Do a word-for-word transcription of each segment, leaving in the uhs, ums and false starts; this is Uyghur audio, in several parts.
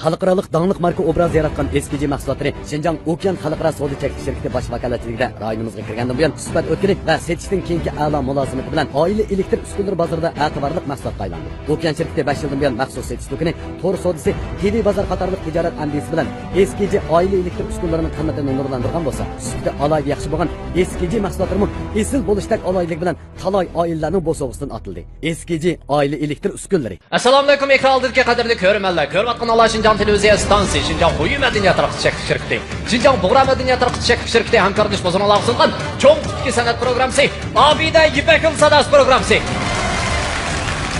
خەلقئارالىق داڭلىق ماركا ئوبرازى ياراتقان ئېس كېي جى مەھسۇلاتلىرى شىنجاڭ ئوكيان خەلقئارا سودا چەكلىك شىركىتى باش ۋاكالەتچىلىكىدە رايونىمىزغا كىرگەندىن بۇيان، سۈپەت ئۆتكىلى ۋە سېتىشتىن كېيىنكى ئەلا مۇلازىمىتى بىلەن ئائىلە ئېلېكتر ئۈسكۈنىلىرى بازىرىدا ئەتىۋارلىق مەھسۇلاتقا ئايلاندى. ئوكيان شىركىتى بەش يىلدىن بۇيان مەخسۇس سېتىش دۇكىنى، تور سودىسى، تېلېبازار قاتارلىق تىجارەت ئەندىزىسى بىلەن ئېس كېي جى ئائىلە ئېلېكتر ئۈسكۈنىلىرىنىڭ قىممىتىنى نۇرلاندۇرغان بولسا، سۈپىتى ئالاھىدە ياخشى بولغان ئېس كېي جى مەھسۇلاتلىرىمۇ ئېسىل بولۇشتەك ئالاھىدىلىكى بىلەن تالاي ئائىلىلەرنىڭ بوسۇغىسىدىن ئاتىلدى. ئېس كېي جى ئائىلە ئېلېكتر ئۈسكۈنىلىرى. ئەسسالامۇئەلەيكۇم، ئېكران ئالدىدىكى قەدىرلىك كۆرۈرمەنلەر. كۆرۈۋاتقىنىڭلار شىنجاڭ تېلېۋىزىيە ئىستانسىسى، شىنجاڭ ھۇيۇ مەدەنىيەت تارقىتىش چەكلىك شىركىتى، شىنجاڭ بۇغرا مەدەنىيەت تارقىتىش چەكلىك شىركىتى ھەمكارلىشىپ ھۇزۇرۇڭلارغا سۇنغان چوڭ تىپتىكى سەنئەت پروگراممىسى، ئابىدە يىپەك يولى ساداسى پروگراممىسى.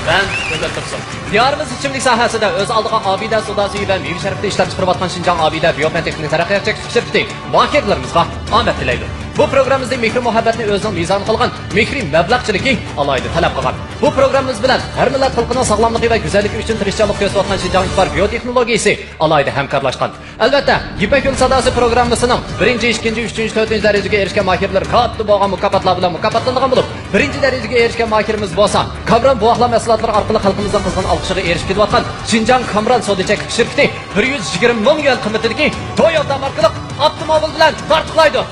مەن ئۆمەر تۇرسۇن. دىيارىمىز ئىچىملىك ساھەسىدە ئۆز ئالدىغا ئابىدە سۇ داسى ۋە مېۋە شەربىتى ئىشلەپ چىقىرىۋاتقان شىنجاڭ ئابىدە بىيوپەن تېخنىك تەرەققىيات چەكلىك شىركىتى ماھىرلىرىمىزغا ئامەت تىلەيدۇ. بۇ پروگراممىمىزنى مېھرى-مۇھەببەتنى ئۆزىنىڭ مىزانى قىلغان مېھرى مەبلەغچىلىكى ئالاھىدە تەلەپ قىلغان. بۇ پروگراممىمىز بىلەن ھەر مىللەت خەلقىنىڭ ساغلاملىقى ۋە گۈزەللىكى ئۈچۈن تىرىشچانلىق كۆرسىتىۋاتقان شىنجاڭ ئىپار بىيوتېخنولوگىيىسى ئالاھىدە ھەمكارلاشقان. ئەلۋەتتە، يىپەك يولى ساداسى پروگراممىسىنىڭ بىرىنچى، ئىككىنچى، ئۈچىنچى، تۆتىنچى دەرىجىگە ئېرىشكەن ماھىرلىرى كاتتا بولغان مۇكاپاتلار بىلەن مۇكاپاتلانغان بولۇپ، بىرىنچى دەرىجىگە ئېرىشكەن ماھىرىمىز بولسا كامران بوۋاقلار مەھسۇلاتلىرى ئارقىلىق خەلقىمىزنىڭ قىزغىن ئالقىشىغا ئېرىشىپ كېلىۋاتقان شىنجاڭ كامران سودا چەكلىك شىركىتى بىر يۈز يىگىرمە مىڭ يۈەن قىممىتىدىكى تويوتا ماركىلىق ئاپتوموبىل بىلەن تارتۇقلايدۇ.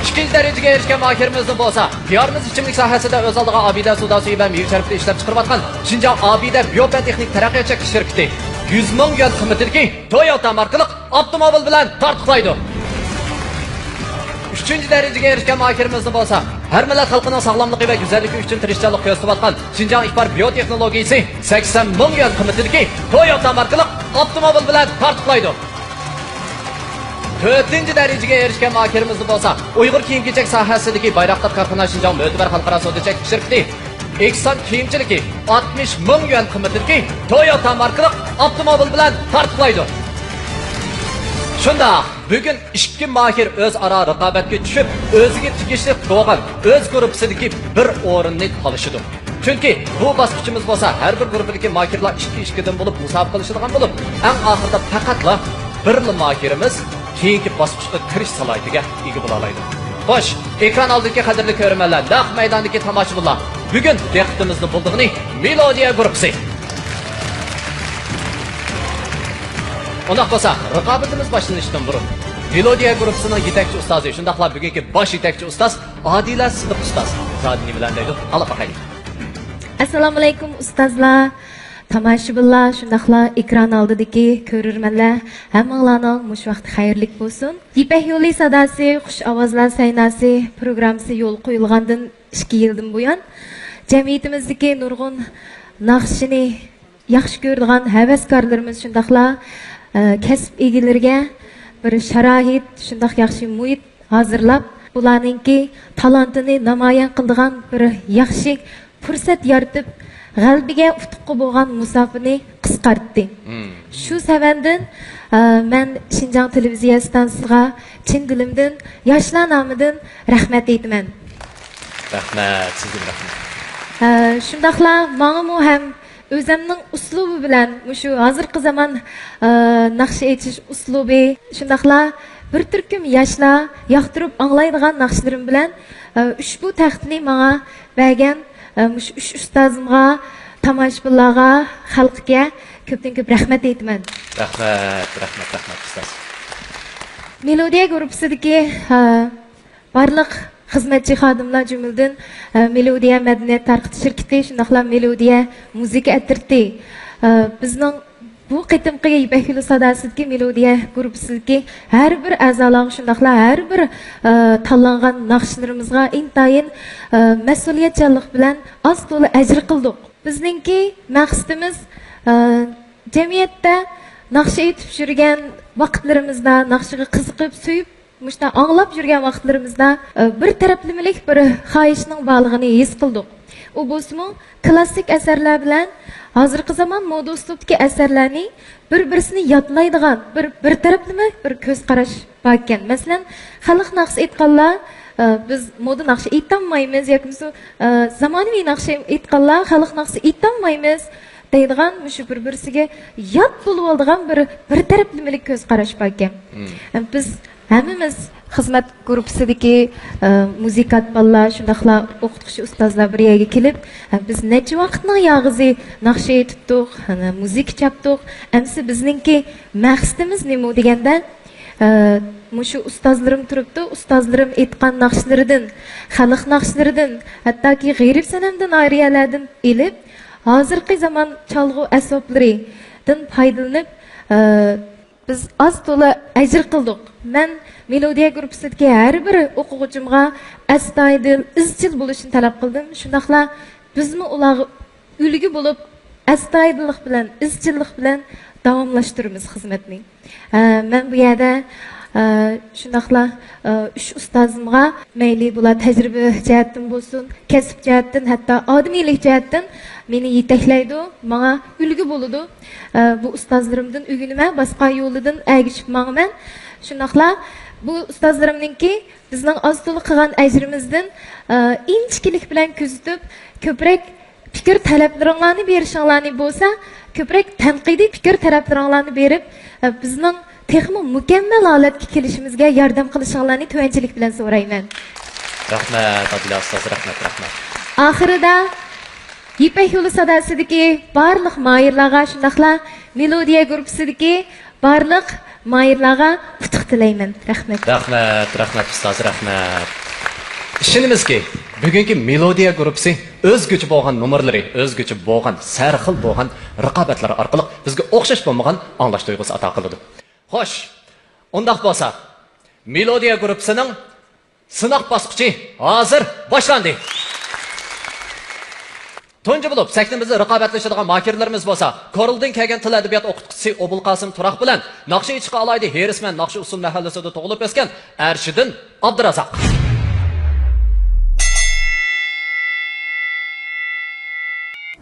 ئىككىنچى دەرىجىگە ئېرىشكەن ماھىرىمىزنىڭ بولسا دىيارىمىز ئىچىملىك ساھەسىدە ئۆز ئالدىغا ئابىدە سۇ داسى ۋە مېۋە شەربىتى ئىشلەپ چىقىرىۋاتقان شىنجاڭ ئابىدە بىيوپەن تېخنىك تەرەققىيات چەكلىك شىركىتى يۈز مىڭ يۈەن قىممىتىدىكى تويوتا ماركىلىق ئاپتوموبىل بىلەن تارتۇقلايدۇ. ئۈچىنچى دەرىجىگە ئېرىشكەن ماھىرىمىزنىڭ بولسا ھەر مىللەت خەلقىنىڭ ساغلاملىقى ۋە گۈزەللىكى ئۈچۈن تىرىشچانلىق كۆرسىتىۋاتقان شىنجاڭ ئىپار بىيوتېخنولوگىيىسى سەكسەن مىڭ يۈەن قىممىتىدىكى تويوتا ماركىلىق ئاپتوموبىل بىلەن تارتۇقلايدۇ. تۆتىنچى دەرىجىگە ئېرىشكەن ماھىرىمىزنى بولسا ئۇيغۇر كىيىم-كېچەك ساھەسىدىكى بايراقدار كارخانا شىنجاڭ مۆتىبەر خەلقئارا سودا چەكلىك شىركىتى ئېكسان كىيىمچىلىكى ئاتمىش مىڭ يۈەن قىممىتىدىكى تويوتا ماركىلىق ئاپتوموبىل بىلەن تارتۇقلايدۇ. شۇنداق، بۈگۈن ئىككى ماھىر ئۆزئارا رىقابەتكە چۈشۈپ، ئۆزىگە تېگىشلىك بولغان ئۆز گۇرۇپپىسىدىكى بىر ئورۇننى تالىشىدۇ. چۈنكى بۇ باسقۇچىمىز بولسا ھەر بىر گۇرۇپپىدىكى ماھىرلار ئىككى ئىككىدىن بولۇپ مۇسابىقىلىشىدىغان بولۇپ، ئەڭ ئاخىرىدا پەقەتلا بىرلا ماھىرىمىز كېيىنكى باسقۇچقا كىرىش سالاھىيىتىگە ئىگە بولالايدۇ. خوش، ئېكران ئالدىدىكى قەدىرلىك كۆرۈرمەنلەر، نەق مەيداندىكى تاماشىبىنلار، بۈگۈن دىققىتىمىزنى بۇلىدىغىنى مېلودىيە گۇرۇپپىسى. ئۇنداق بولسا، رىقابىتىمىز باشلىنىشتىن بۇرۇن، مېلودىيە گۇرۇپپىسىنىڭ يېتەكچى ئۇستازى، شۇنداقلا بۈگۈنكى باش يېتەكچى ئۇستاز ئادىلە سىدىق ئۇستاز زادى نېمىلەرنى دەيدۇ؟ ئاڭلاپ باقايلى. ئەسسالامۇئەلەيكۇم ئۇستازلار، تاماشىبىنلار، شۇنداقلا ئېكران ئالدىدىكى كۆرۈرمەنلەر، ھەممىڭلارنىڭ مۇشۇ ۋاقتى خەيرلىك بولسۇن. يىپەك يولى ساداسى، خۇش ئاۋازلار سەيناسى پروگراممىسى يولغا قويۇلغاندىن ئىككى يىلدىن بۇيان، جەمئىيىتىمىزدىكى نۇرغۇن ناخشىنى ياخشى كۆرىدىغان ھەۋەسكارلىرىمىز شۇنداقلا، ئە، كەسىپ ئىگىلىرىگە بىر شارائىت، شۇنداق ياخشى مۇھىت ھازىرلاپ، بۇلارنىڭكى تالانتىنى نامايان قىلىدىغان بىر ياخشى پۇرسەت يارىتىپ، غەلىبىگە، ئۇتۇققا بولغان مۇساپىنى قىسقارتتى. مم. شۇ سەۋەندىن، ئە، مەن شىنجاڭ تېلېۋىزىيە ئىستانسىسىغا چىن دىلىمدىن، ياشلار نامىدىن رەھمەت ئېيتىمەن. رەھمەت، سىزگىمۇ رەھمەت. ئە، شۇنداقلا ماڭىمۇ ھەم ئۆزەمنىڭ ئۇسلۇبى بىلەن، مۇشۇ ھازىرقى زامان، ئە، ناخشا ئېيتىش ئۇسلۇبى، شۇنداقلا بىر تۈركۈم ياشلار ياقتۇرۇپ ئاڭلايدىغان ناخشىلىرىم بىلەن، ئە، ئۇشبۇ تەختىنى ماڭا بەرگەن، ئە، مۇشۇ ئۈچ ئۇستازىمغا، تاماشىبىنلارغا، خەلققە كۆپتىن كۆپ رەھمەت ئېيتىمەن. رەھمەت، رەھمەت، رەھمەت، ئۇستاز. مېلودىيە گۇرۇپپىسىدىكى، ئە، بارلىق خىزمەتچى خادىملار، جۈملىدىن، ئە، مېلودىيە مەدەنىيەت تارقىتىش شىركىتى، شۇنداقلا مېلودىيە مۇزىكا ئەترىتى، ئە، بىزنىڭ بۇ قېتىمقى يىپەك يولى ساداسىدىكى مېلودىيە گۇرۇپپىسىدىكى ھەر بىر ئەزالارغا، شۇنداقلا ھەر بىر، ئە، تاللانغان ناخشىلىرىمىزغا ئىنتايىن، ئە، مەسئۇلىيەتچانلىق بىلەن ئاز تولا ئەجىر قىلدۇق. بىزنىڭكى مەقسىتىمىز، ئە، جەمئىيەتتە ناخشا ئېيتىپ يۈرگەن ۋاقىتلىرىمىزدا ناخشىغا قىزىقىپ، سۆيۈپ، مۇشۇنداق ئاڭلاپ يۈرگەن ۋاقىتلىرىمىزدا، ئە، بىر تەرەپلىمىلىك بىر خاھىشنىڭ بارلىقىنى ھېس قىلدۇق. ئۇ بولسىمۇ كلاسسىك ئەسەرلەر بىلەن ھازىرقى زامان مودا ئۇسلۇبتىكى ئەسەرلەرنى بىر-بىرسىنى يادلايدىغان بىر، بىر تەرەپلىمە بىر كۆز قاراش بار ئىكەن. مەسىلەن، خەلق ناخشىسى ئېيتقانلار، ئە، بىز مودا ناخشا ئېيتالمايمىز ياكى بولمىسا، ئە، زامانىۋى ناخشا ئېيتقانلار خەلق ناخشىسى ئېيتالمايمىز دەيدىغان مۇشۇ بىر-بىرسىگە يات بولۇۋالىدىغان بىر، بىر تەرەپلىمىلىك كۆز قاراش بار ئىكەن. مم. ئە، بىز ھەممىمىز خىزمەت گۇرۇپپىسىدىكى، ئە، مۇزىكانت بالىلار، شۇنداقلا ئوقۇتقۇچى ئۇستازلار بىر يەرگە كېلىپ، ئە، بىز نەچچە ۋاقىتنىڭ ياغىسى ناخشا ئېيتىپتۇق، ئەنە، مۇزىكا چاپتۇق. ئەمسە بىزنىڭكى مەقسىتىمىز نېمە دېگەندە، ئە، مۇشۇ ئۇستازلىرىم تۇرۇپتۇ، ئۇستازلىرىم ئېيتقان ناخشىلىرىدىن، خەلق ناخشىلىرىدىن، ھەتتاكى غېرىب سەنەمدىن ئايرىيەلەردىن ئېلىپ، ھازىرقى زامان چالغۇ ئەسۋابلىرىدىن پايدىلىنىپ، ئە، بىز ئاز تولا ئەجىر قىلدۇق. مەن مېلودىيە گۇرۇپپىسىدىكى ھەر بىر ئوقۇغۇچىمغا ئەستايىدىل، ئىزچىل بولۇشنى تەلەپ قىلدىم. شۇنداقلا بىزمۇ ئۇلارغا ئۈلگە بولۇپ، ئەستايىدىللىق بىلەن، ئىزچىللىق بىلەن داۋاملاشتۇرىمىز خىزمەتنى. ئە، مەن بۇ يەردە، ئە، شۇنداقلا، ئە، ئۈچ ئۇستازىمغا، مەيلى بۇلار تەجرىبە جەھەتتىن بولسۇن، كەسىپ جەھەتتىن، ھەتتا ئادىمىيلىك جەھەتتىن مېنى يېتەكلەيدۇ، ماڭا ئۈلگە بولىدۇ. ئە، بۇ ئۇستازلىرىمدىن ئۆگىنىمەن، باسقان يولىدىن ئەگىشىپ ماڭىمەن. شۇنداقلا بۇ ئۇستازلىرىمنىڭكى بىزنىڭ ئاز تولا قىلغان ئەجرىمىزدىن، ئە، ئىنچىكىلىك بىلەن كۆزىتىپ، كۆپرەك پىكىر تەلەپلىرىڭلارنى بېرىشىڭلارنى بولسا، كۆپرەك تەنقىدىي پىكىر تەلەپلىرىڭلارنى بېرىپ، ئە، بىزنىڭ تېخىمۇ مۇكەممەل ھالەتكە كېلىشىمىزگە ياردەم قىلىشىڭلارنى تۆۋەنچىلىك بىلەن سورايمەن. رەھمەت، ئادىلە ئۇستاز، رەھمەت، رەھمەت. ئاخىرىدا يىپەك يولى ساداسىدىكى بارلىق ماھىرلارغا، شۇنداقلا مېلودىيە گۇرۇپپىسىدىكى بارلىق ماھىرلارغا ئۇتۇق تىلەيمەن. رەھمەت. رەھمەت، رەھمەت ئۇستاز، رەھمەت. ئىشىنىمىزكى، بۈگۈنكى مېلودىيە گۇرۇپپىسى ئۆزگىچە بولغان نومۇرلىرى، ئۆزگىچە بولغان، سەرخىل بولغان رىقابەتلەر ئارقىلىق بىزگە ئوخشاش بولمىغان ئاڭلاش تۇيغۇسى ئاتا قىلىدۇ. خوش، ئۇنداق بولسا، مېلودىيە گۇرۇپپىسىنىڭ سىناق باسقۇچى ھازىر باشلاندى. تۇنجى بولۇپ سەھنىمىزدە رىقابەتلىشىدىغان ماھىرلىرىمىز بولسا، كورلىدىن كەلگەن تىل ئەدەبىيات ئوقۇتقۇچىسى ئوبۇلقاسىم تۇراق بىلەن ناخشا ئېيتىشقا ئالاھىدە ھېرىسمەن، ناخشا ئۇسسۇل مەھەللىسىدە تۇغۇلۇپ ئۆسكەن ئەرشىدىن ئابدۇرازاق.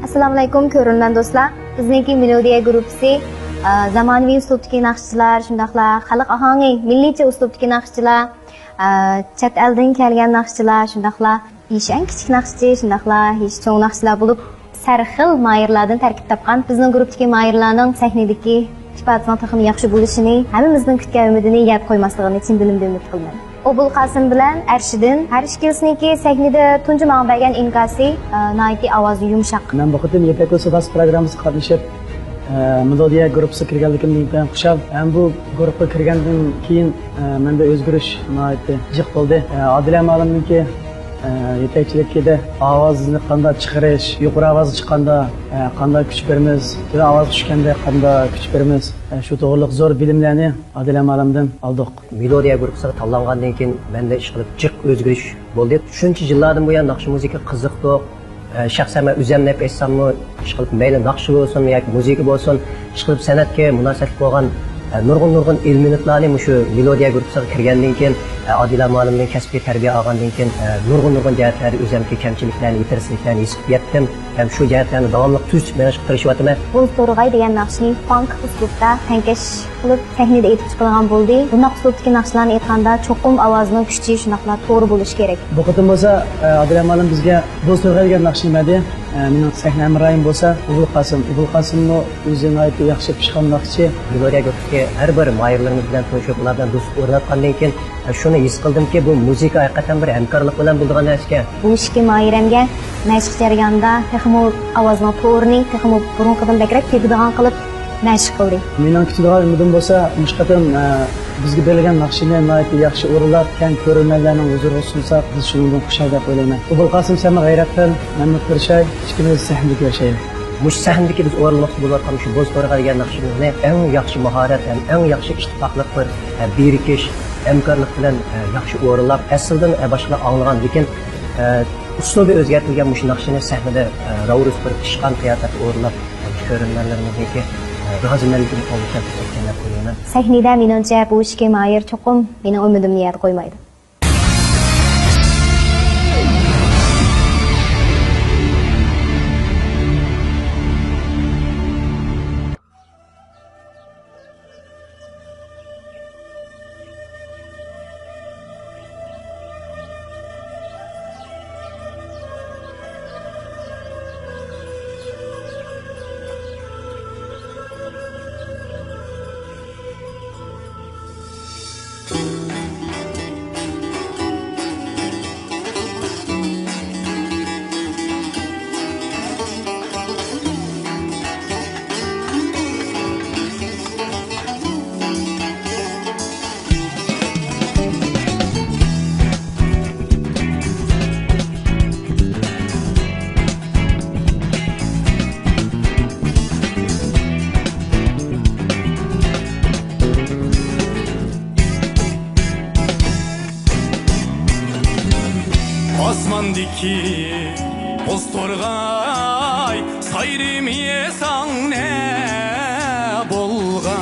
ئەسسالامۇئەلەيكۇم، كۆرۈرمەن دوستلار. بىزنىڭكى مېلودىيە گۇرۇپپىسى، ئە، زامانىۋى ئۇسلۇبتىكى ناخشىچىلار، شۇنداقلا خەلق ئاھاڭى، مىللىيچە ئۇسلۇبتىكى ناخشىچىلار، ئە، چەت ئەلدىن كەلگەن ناخشىچىلار، شۇنداقلا يېشى ئەڭ كىچىك ناخشىچى، شۇنداقلا يېشى چوڭ ناخشىچىلار بولۇپ، سەرخىل ماھىرلاردىن تەركىب تاپقان. بىزنىڭ گۇرۇپپىدىكى ماھىرلارنىڭ سەھنىدىكى ئىپادىسىنىڭ تېخىمۇ ياخشى بولۇشىنى، ھەممىمىزنىڭ كۈتكەن ئۈمىدىنى يەردە قويماسلىقىنى چىن دىلىمدىن ئۈمىد قىلىمەن. ئوبۇلقاسىم بىلەن ئەرشىدىن، ھەر ئىككىلىسىنىڭكى سەھنىدە تۇنجى ماڭا بەرگەن ئىنكاسى، ئە، ناھايىتى ئاۋازى يۇمشاق. مەن بۇ قېتىم يىپەك يولى ساداسى پروگراممىسىغا قاتنىشىپ، ئە، مېلودىيە گۇرۇپپىسىغا كىرگەنلىكىمدىن ئىنتايىن خۇشال. ھەم بۇ گۇرۇپپىغا كىرگەندىن كېيىن، ئە، مەندە ئۆزگىرىش ناھايىتى جىق بولدى. ئە، ئادىلە مۇئەللىمنىڭكى، ئە، يېتەكچىلىكىدە ئاۋازنى قانداق چىقىرىش، يۇقىرى ئاۋازغا چىققاندا، ئە، قانداق كۈچ بېرىمىز، تۆۋەن ئاۋازغا چۈشكەندە قانداق كۈچ بېرىمىز، ئە، شۇ توغرىلىق زور بىلىملەرنى ئادىلە مۇئەللىمدىن ئالدۇق. مېلودىيە گۇرۇپپىسىغا تاللانغاندىن كېيىن مەندە ئىشقىلىپ جىق ئۆزگىرىش بولدى. شۇنچە يىللاردىن بۇيان ناخشا مۇزىكىغا قىزىقتۇق. ئە، شەخسەن مەن ئۆزۈمنى دەپ ئېيتساممۇ، ئىشقىلىپ مەيلى ناخشا بولسۇن ياكى مۇزىكا بولسۇن، ئىشقىلىپ سەنئەتكە مۇناسىۋەتلىك بولغان، ئە، نۇرغۇن، نۇرغۇن ئىلمىي نۇتلارنى مۇشۇ مېلودىيە گۇرۇپپىسىغا كىرگەندىن كېيىن، ئە، ئادىلە مۇئەللىمدىن كەسپىي تەربىيە ئالغاندىن كېيىن، ئە، نۇرغۇن، نۇرغۇن جەھەتلەردە ئۆزۈمدىكى كەمچىلىكلەرنى، يېتەرسىزلىكلەرنى ھېس قىلىپ يەتتىم. ھەم شۇ جەھەتلەرنى داۋاملىق تۈزىتىپ مېڭىشقا تىرىشىۋاتىمەن. بوز تورغاي دېگەن ناخشىنى فانك ئۇسلۇبتا تەڭكەش قىلىپ سەھنىدە ئېيتىپ چىقىدىغان بولدى. بۇنداق ئۇسلۇبتىكى ناخشىلارنى ئېيتقاندا چوقۇم ئاۋازنىڭ كۈچى شۇنداقلا توغرا بولۇشى كېرەك. بۇ قېتىم بولسا، ئە، ئادىلە مۇئەللىم بىزگە بوز تورغاي دېگەن ناخشىنى بەردى. ئە، مېنىڭ سەھنە ھەمراھىم بولسا ئوبۇلقاسىم. ئوبۇلقاسىممۇ ئۆزى ناھايىتى ياخشى پىشقان ناخشىچى. مېلودىيە گۇرۇپپىسىدىكى ھەر بىر ماھىرلىرىمىز بىلەن تونۇشۇپ، ئۇلار بىلەن دوستلۇق ئورناتقاندىن كېيىن، شۇنى ھېس قىلدىمكى، بۇ مۇزىكا ھەقىقەتەن بىر ھەمكارلىق بىلەن بولىدىغان نەرسىكەن. بۇ ئىككى ماھىرەمگە مەشىق جەريانىدا تېخىمۇ ئاۋازنىڭ تورىنى تېخىمۇ بۇرۇنقىدىن بەكرەك تېپىدىغان قىلىپ مەشىق قىلدى. مېنىڭ كۈتىدىغان ئۈمىدىم بولسا، مۇشۇ قېتىم، ئە، بىزگە بېرىلگەن ناخشىنى ناھايىتى ياخشى ئورۇنلاپ، كەڭ كۆرۈرمەنلەرنىڭ ھۇزۇرىغا سۇنساق، بىز شۇنىڭدىن خۇشال دەپ ئويلايمەن. ئوبۇلقاسىم، سەنمۇ غەيرەت قىل، مەنمۇ تىرىشاي، ئىككىمىز سەھنىدە كۆرۈشەيلى. مۇشۇ سەھنىدىكى بىز ئورۇنلىماقچى بولۇۋاتقان مۇشۇ بوز تورغاي دېگەن ناخشىمىزنى ئەڭ ياخشى ماھارەت ھەم ئەڭ ياخشى ئىتتىپاقلىق، بىر، ئە، بىرىكىش، ھەمكارلىق بىلەن، ئە، ياخشى ئورۇنلاپ، ئەسلىدىن، ئە، باشقىلار ئاڭلىغان، لېكىن، ئە، ئۇسلۇبى ئۆزگەرتىلگەن مۇشۇ ناخشىنى سەھنىدە، ئە، راۋرۇس بىر پىشقان قىياپەتتە ئورۇنلاپ، ئە، كۆرۈرمەنلىرىمىزنىڭكى، ئە، رازىمەنلىكىنى قولغا كەلتۈرۈپ ئۆتكەن دەپ ئويلايمەن. سەھنىدە مېنىڭچە بۇ ئىككى ماھىر چوقۇم مېنىڭ ئۈمىدىمنى يەردە قويمايدۇ. بوز تورغاي، سايرىمىساڭ نە بولغاي؟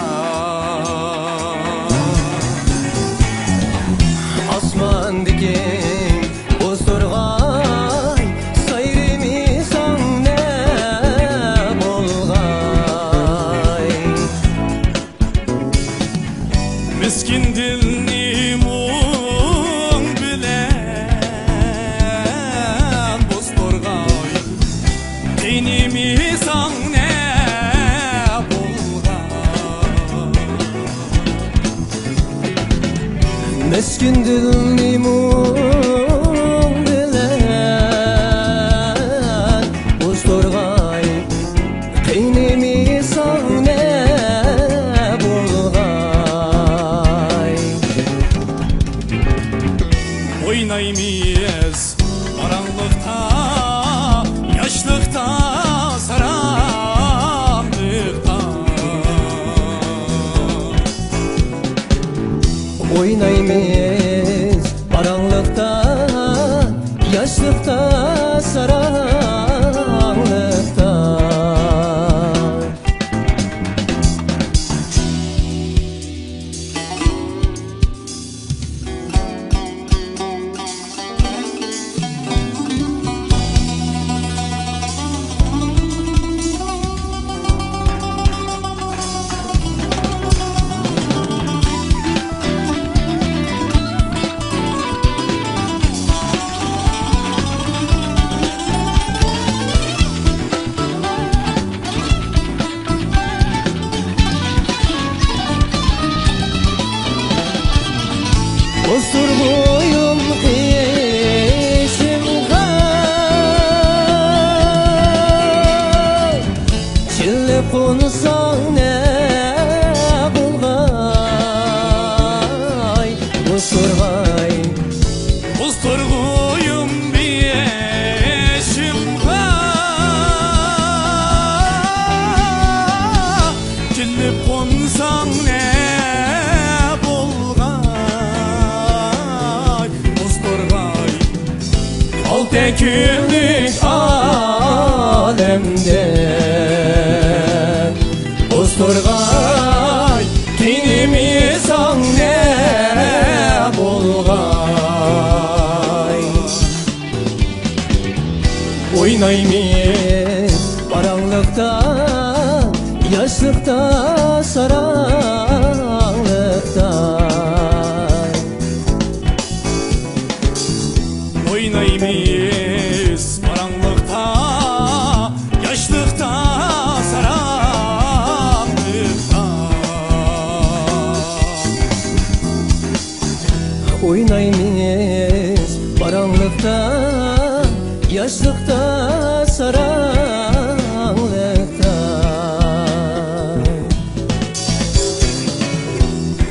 ئاسماندىكى بوز تورغاي، سايرىمىساڭ نە بولغاي؟ مىسكىن دىلنى مۇڭ بىلەن بوز تورغاي، قىينىمىساڭ نە بولغاي؟ مىسكىن دىلنى مۇڭ بىلەن بوز تورغاي، قىينىمىساڭ نە بولغاي؟ ئوينايمىز پاراڭلىقتا، ياشلىقتا، ساراڭلىقتا. ئوينايمىز پاراڭلىقتا، ياشلىقتا، ساراڭلىقتا. ئوتتۇرغۇيۇم قېشىمغا، چىللىپ قونساڭ نە بولغاي، ئوتتۇرغاي. ئوتتۇرغۇيۇم بېشىمغا، كېلىپ قونساڭ نە بولغاي، ئوتتۇرغاي؟ ئالتە كۈنلۈك ئالەمدە ئوتتۇرغاي، قىينىمىساڭ نە بولغاي؟ ئوينايمىز پاراڭلىقتا، ياشلىقتا، ساراڭلىقتا. ئوينايمىز پاراڭلىقتا، ياشلىقتا، ساراڭلىقتا. ئوينايمىز پاراڭلىقتا، ياشلىقتا، ساراڭلىقتا.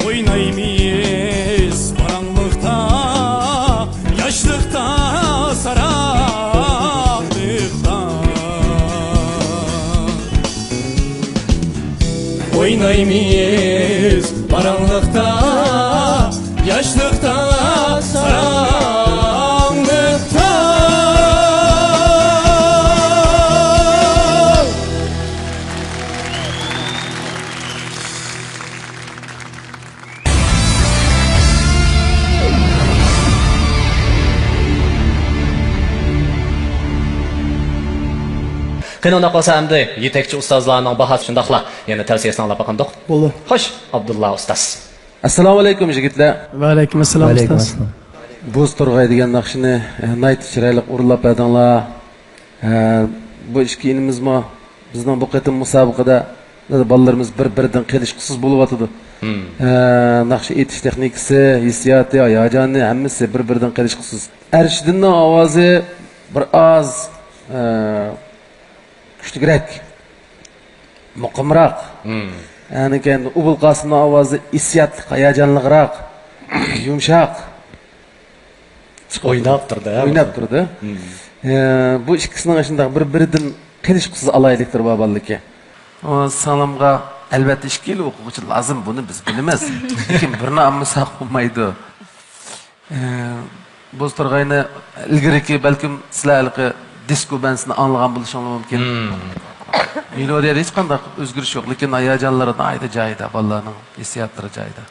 ئوينايمىز پاراڭلىقتا، ياشلىقتا، ساراڭلىقتا. ئوينايمىز پاراڭلىقتا، ياشلىقتا، ساراڭلىقتا. قېنى، ئۇنداق بولسا ئەمدى يېتەكچى ئۇستازلارنىڭ باھاسى شۇنداقلا يەنە تەۋسىيەسىنى ئاڭلاپ باقامدۇق؟ بولدى. خوش، ئابدۇللا ئۇستاز. ئەسسالامۇ ئەلەيكۇم، يىگىتلەر. ۋەئەلەيكۇم ئەسسالام، ئۇستاز. بوز تورغاي دېگەن ناخشىنى، ئە، ناھايىتى چىرايلىق ئورۇنلاپ بەردىڭلار. ئە، بۇ ئىككى ئىنىمىزمۇ بىزنىڭ بۇ قېتىم مۇسابىقىدە بالىلىرىمىز بىر-بىرىدىن قېلىشقۇسىز بولۇۋاتىدۇ. ئە، ناخشا ئېيتىش تېخنىكىسى، ھېسسىياتى، ھاياجانى، ھەممىسى بىر-بىرىدىن قېلىشقۇسىز. ئەرشىدىننىڭ ئاۋازى بىر ئاز، ئە، كۈچلۈكرەك، مۇقىمراق. ئەنىكەن ئوبۇلقاسىمنىڭ ئاۋازى ھېسسىياتلىق، ھاياجانلىقراق، يۇمشاق. ئويناپ تۇرىدۇ، ھە؟ ئويناپ تۇرىدۇ. ئە، بۇ ئىككىسىنىڭ شۇنداق بىر-بىرىدىن قېلىشقۇسىز ئالاھىدىلىكلىرى بار بالىدىكى. ئۇ سىڭلىمغا، ئەلۋەتتە، ئىككىلا ئوقۇغۇچى لازىم، بۇنى بىز بىلىمىز. لېكىن بىرنى ئالمىساق بولمايدۇ. ئە، بوز تورغاينى ئىلگىرىكى، بەلكىم سىلەر ھېلىقى دىسكو بەندىسىنى ئاڭلىغان بولۇشۇڭلار مۇمكىن. مېلودىيەدە ھېچقانداق ئۆزگىرىش يوق، لېكىن ھاياجانلىرى ناھايىتى جايىدا، بالىلارنىڭ ھېسسىياتلىرى جايىدا.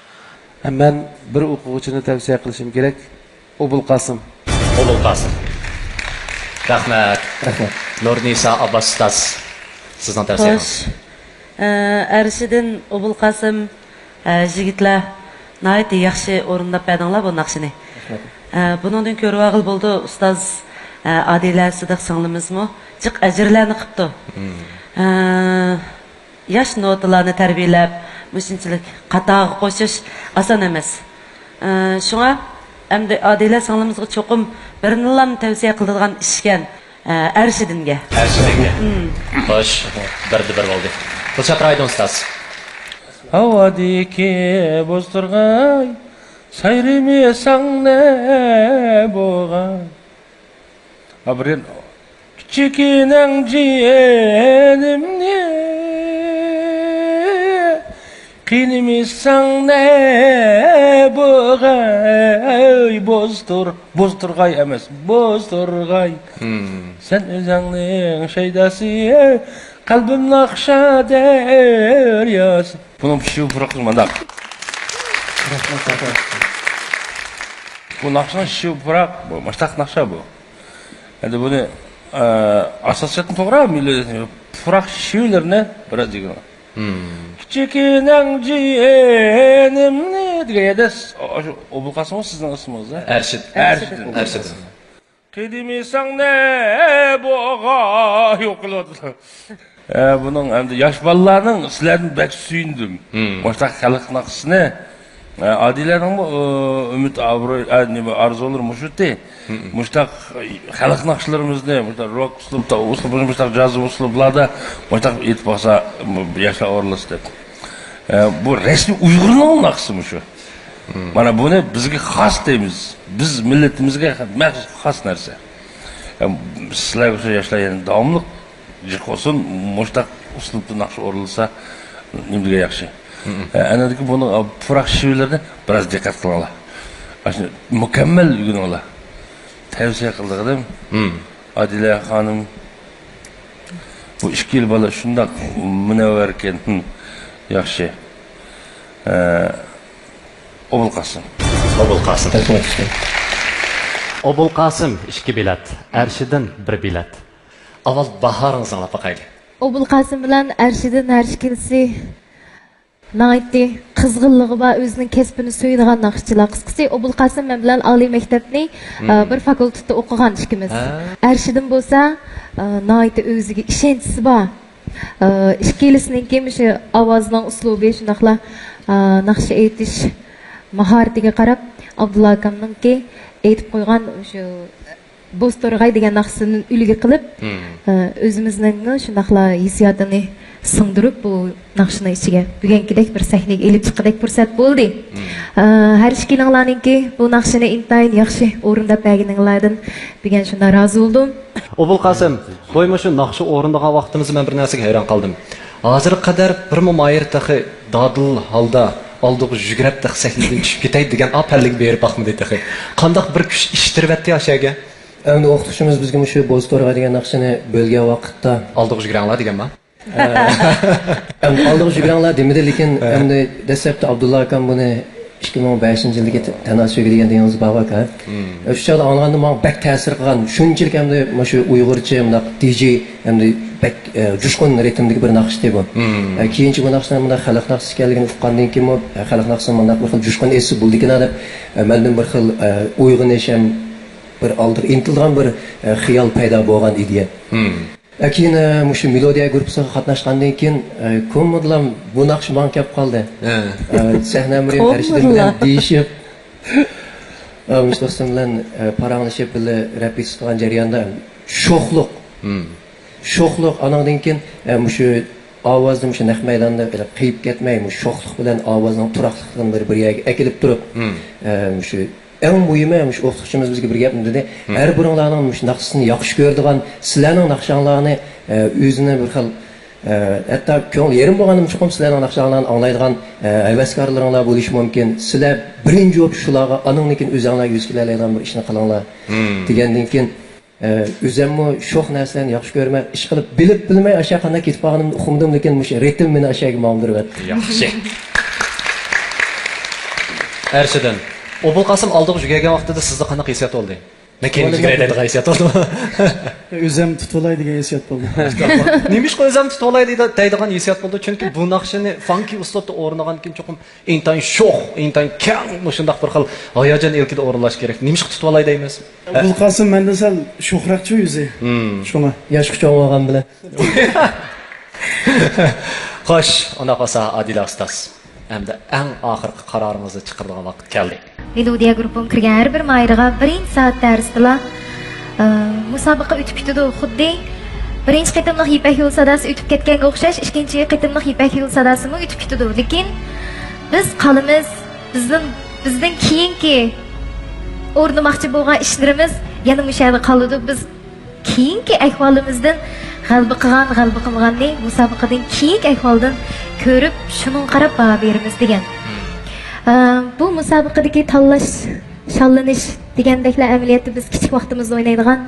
مەن بىر ئوقۇغۇچىنى تەۋسىيە قىلىشىم كېرەك، ئوبۇلقاسىم. ئوبۇلقاسىم. رەھمەت. رەھمەت. نۇرنىسا ئابباس ئۇستاز، سىزنىڭ تەۋسىيەڭىز. خوش. ئە، ئەرشىدىن، ئوبۇلقاسىم، ئە، يىگىتلەر ناھايىتى ياخشى ئورۇنداپ بەردىڭلار بۇ ناخشىنى. رەھمەت. ئە، بۇنىڭدىن كۆرۈۋالغىلى بولىدۇ، ئۇستاز، ئە، ئادىلە سىدىق سىڭلىمىزمۇ جىق ئەجىرلەرنى قىپتۇ. ئە، ياش نوتىلارنى تەربىيەلەپ، مۇشۇنچىلىك قاتارغا قوشۇش ئاسان ئەمەس. ئە، شۇڭا ئەمدى ئادىلە سىڭلىمىزغا چوقۇم بىرنىلا تەۋسىيە قىلىدىغان ئىشكەن، ئە، ئەرشىدىنگە. ئەرشىدىنگە. خوش، بىردە بىر بولدى. دىلشات رايدىن ئۇستاز. ھاۋادىكى بوز تورغاي، سايرىمىساڭ نە بولغاي؟ ئابرىن. كىچىكىنەڭ جېنىمنى قىينىمىساڭ نە بولغاي؟ بوز تور-، بوز تورغاي ئەمەس، بوز تورغاي. سەن ئۆزەڭنىڭ شەيداسى، قەلبىم ناخشا دەرياسى. بۇنىڭ شىۋە پۇراقى مۇنداق. بۇ ناخشىنىڭ شىۋە پۇراق، بۇ مۇشتاق ناخشا بۇ. ئەمدى بۇنى، ئە، ئاساسىيەتنى توغرا، مېلودىيە، پۇراق شىۋىلىرىنى بىراز ئۆگىنىڭ. كىچىكىنەڭ جېنىمنى دېگەن يەردە س-، ئاشۇ ئوبۇلقاسىممۇ سىزنىڭ ئىسمىڭىز، ھە؟ ئەرشىد. ئەرشىد. ئەرشىد. قىينىمىساڭ نە بولغاي؟ يوق قىلىۋاتىدۇ. ئە، بۇنىڭ ئەمدى ياش بالىلارنىڭ سىلەردىن بەك سۆيۈندۈم. مۇشۇنداق خەلق ناخشىسىنى، ئە، ئادىلەنىڭمۇ، ئۇ، ئۈمىد، ئابرۇي، ئە، نېمە، ئارزۇلىرى مۇشۇتى. مۇشۇنداق خەلق ناخشىلىرىمىزنى مۇشۇنداق روك ئۇسلۇبتا، ئۇسلۇب، مۇشۇنداق جاز ئۇسلۇبلاردا مۇشۇنداق ئېيتىپ باقسا، ياشلار ئورۇنلاشسا دەپ. ئە، بۇ رەسمىي ئۇيغۇرنىڭ ناخشىسى مۇشۇ. مانا بۇنى بىزگە خاس دەيمىز. بىز مىللىتىمىزگە مەخسۇس خاس نەرسە. ئە، سىلەرگە ئوخشاش ياشلار يەنە داۋاملىق جىق بولسۇن، مۇشتاق ئۇسلۇبتا ناخشا ئورۇنلىسا نېمە دېگەن ياخشى. ئە، ئەنەدىكى بۇنىڭ، ئە، پۇراق شىۋىلىرىنى بىراز دىققەت قىلىڭلار. ئاشۇ مۇكەممەل ئۆگىنىڭلار. تەۋسىيە قىلدىغىنىم. ئادىلە خانىم، بۇ ئىككىلا بالا شۇنداق مۇنەۋۋەركەن. ياخشى. ئە، ئوبۇلقاسىم. ئوبۇلقاسىم. رەھمەت. ئوبۇلقاسىم ئىككى بېلەت، ئەرشىدىن بىر بېلەت. ئاۋۋال باھارىڭىزنى ئاڭلاپ باقايلى. ئوبۇلقاسىم بىلەن ئەرشىدىن ھەر ئىككىلىسى ناھايىتى قىزغىنلىقى بار، ئۆزىنىڭ كەسپىنى سۆيىدىغان ناخشىچىلار. قىسقىسى، ئوبۇلقاسىم مەن بىلەن ئالىي مەكتەپنى، ئە، بىر فاكۇلتېتتا ئوقۇغان ئىككىمىز. ئەرشىدىن بولسا، ئە، ناھايىتى ئۆزىگە ئىشەنچىسى بار. ئە، ئىككىلىسىنىڭكى مۇشۇ ئاۋازنىڭ ئۇسلۇبى، شۇنداقلا، ئە، ناخشا ئېيتىش ماھارىتىگە قاراپ، ئابدۇللا ئاكامنىڭكى ئېيتىپ قويغان شۇ بوز تورغاي دېگەن ناخشىسىدىن ئۈلگە قىلىپ، ئە، ئۆزىمىزنىڭمۇ شۇنداقلا ھېسسىياتىنى سىڭدۈرۈپ، بۇ ناخشىنىڭ ئىچىگە بۈگۈنكىدەك بىر سەھنىگە ئېلىپ چىققۇدەك پۇرسەت بولدى. ئە، ھەر ئىككىلىڭلارنىڭكى بۇ ناخشىنى ئىنتايىن ياخشى ئورۇنداپ بەرگىنىڭلاردىن بۈگۈن شۇنداق رازى بولدۇم. ئوبۇلقاسىم، قويما شۇ ناخشا ئورۇندىغان ۋاقتىمىزدا مەن بىر نەرسىگە ھەيران قالدىم. ھازىرغا قەدەر بىرمۇ ماھىر تېخى دادىل ھالدا ئالدىغا يۈگۈرۈپ تېخى سەھنىدىن چۈشۈپ كېتەي دېگەن ئا پەللىگە بېرىپ باقمىدى تېخى. قانداق بىر كۈچ ئىتتىرىۋەتتى ئاشۇ يەرگە؟ ئەمدى ئوقۇتقۇچىمىز بىزگە مۇشۇ بوز تورغاي دېگەن ناخشىنى بۆلگەن ۋاقىتتا، ئالدىغا يۈگۈرەڭلار دېگەنما؟ ئەمدى ئالدىغا يۈگۈرەڭلار دېمىدى، لېكىن ئەمدى دەسلەپتە ئابدۇللا ئاكام بۇنى ئىككى مىڭ بەشىنچى يىلدىكى تەنھا سۆيگۈ دېگەن دېڭىز بار ئاكا. شۇ چاغدا ئاڭلىغاندا ماڭا بەك تەسىر قىلغان، شۇنچىلىك ئەمدى مۇشۇ ئۇيغۇرچە مۇنداق دىجېي، ئەمدى بەك، ئە، جۇشقۇن رىتىمدىكى بىر ناخشا ئىدى بۇ. ئە، كېيىنچە بۇ ناخشىنىڭ مۇنداق خەلق ناخشىسى ئىكەنلىكىنى ئۇققاندىن كېيىنمۇ، ئە، خەلق ناخشىسىنىڭ مۇنداق بىر خىل جۇشقۇن ئېيتسا بولىدىكىن دەپ، ئە، مەندىن بىر خىل، ئە، ئويغىنىش ھەم بىر ئالدىغا ئىنتىلىدىغان بىر، ئە، خىيال پەيدا بولغان ئىدىيە. ئە، كېيىن، ئە، مۇشۇ مېلودىيە گۇرۇپپىسىغا قاتناشقاندىن كېيىن، ئە، كومىدىلا بۇ ناخشا ماڭا كەپ قالدى. ئە، سەھنە ئەمرىم ئەرشىدىن بىلەن دېيىشىپ، ئە، مۇشۇ دوستۇم بىلەن، ئە، پاراڭلىشىپ بىللە رەپېتىتسىيە قىلغان جەرياندا شوخلۇق. شوخلۇق، ئانىڭدىن كېيىن، ئە، مۇشۇ ئاۋازنى مۇشۇ نەق مەيداندا بىر قىيىپ كەتمەي، مۇشۇ شوخلۇق بىلەن ئاۋازنىڭ تۇراقلىقلىقىنى بىر، بىر يەرگە ئەكېلىپ تۇرۇپ، ئە، مۇشۇ ئەڭ مۇھىمى، مۇشۇ ئوقۇتقۇچىمىز بىزگە بىر گەپنى دېدى. ھەر بىرىڭلارنىڭ مۇشۇ ناخشىسىنى ياخشى كۆرىدىغان، سىلەرنىڭ ناخشاڭلارنى، ئە، ئۆزىنى بىر خىل ئە، ھەتتا كۆڭۈل يېرىم بولغاندىمۇ چوقۇم سىلەرنىڭ ناخشىلىرىڭلارنى ئاڭلايدىغان، ئە، ھەۋەسكارلىرىڭلار بولۇشى مۇمكىن. سىلەر بىرىنچى بولۇپ شۇلارغا، ئانىڭدىن كېيىن ئۆزۈڭلار يۈز كېلەلەيدىغان بىر ئىشنى قىلىڭلار دېگەندىن كېيىن، ئە، ئۆزۈممۇ شوخ نەرسىلەرنى ياخشى كۆرىمەن. ئىشقىلىپ بىلىپ بىلمەي ئاشۇ قانداق كېتىپ قالغىنىمنى ئۇقمىدىم، لېكىن مۇشۇ رىتىم مېنى ئاشۇ يەرگە ماڭدۇرۇۋەتتى. ياخشى. ئەرشىدىن، ئوبۇلقاسىم ئالدىغا يۈگۈرگەن ۋاقتىدا سىزدە قانداق ھېسسىيات بولدى؟ مەن كېيىن يۈگۈرەي دەيدىغان ھېسسىيات بولدىمۇ؟ ئۆزۈم تۇتۇۋالاي دېگەن ھېسسىيات بولدى. نېمىشقا ئۆزۈم تۇتۇۋالاي دەيدىغان ھېسسىيات بولدى؟ چۈنكى بۇ ناخشىنى فانكى ئۇسلۇبتا ئورۇنلىغاندىن كېيىن چوقۇم ئىنتايىن شوخ، ئىنتايىن كەڭ، مۇشۇنداق بىر خىل ھاياجان ئىلكىدە ئورۇنلاش كېرەك. نېمىشقا تۇتۇۋالاي دەيمىز؟ ئوبۇلقاسىم مەندىن سەل شوخراقچۇ ئۆزى. شۇڭا. ياشقا چوڭ بولغان بىلەن. خوش، ئۇنداق بولسا ئادىلە ئۇستاز. ئەمدى ئەڭ ئاخىرقى قارارىڭىزنى چىقىرىدىغان ۋاقىت كەلدى. مېلودىيە گۇرۇپپىمۇ كىرگەن ھەر بىر ماھىرىغا بىرىنچى سائەتتە ئەرز قىلا، ئە، مۇسابىقە ئۆتۈپ كېتىدۇ. خۇددى بىرىنچى قېتىملىق يىپەك يولى ساداسى ئۆتۈپ كەتكەنگە ئوخشاش، ئىككىنچى قېتىملىق يىپەك يولى ساداسىمۇ ئۆتۈپ كېتىدۇ. لېكىن بىز قالىمىز، بىزدىن، بىزدىن كېيىنكى ئورۇنلىماقچى بولغان ئىشلىرىمىز يەنە مۇشۇ يەردە قالىدۇ. بىز كېيىنكى ئەھۋالىمىزدىن غەلىبە قىلغان، غەلىبە قىلمىغاننى مۇسابىقىدىن كېيىنكى ئەھۋالدىن كۆرۈپ، شۇنىڭغا قاراپ باھا بېرىمىز دېگەن. ئە، بۇ مۇسابىقىدىكى تاللاش، شاللىنىش دېگەندەكلەر ئەمەلىيەتتە بىز كىچىك ۋاقتىمىزدا ئوينايدىغان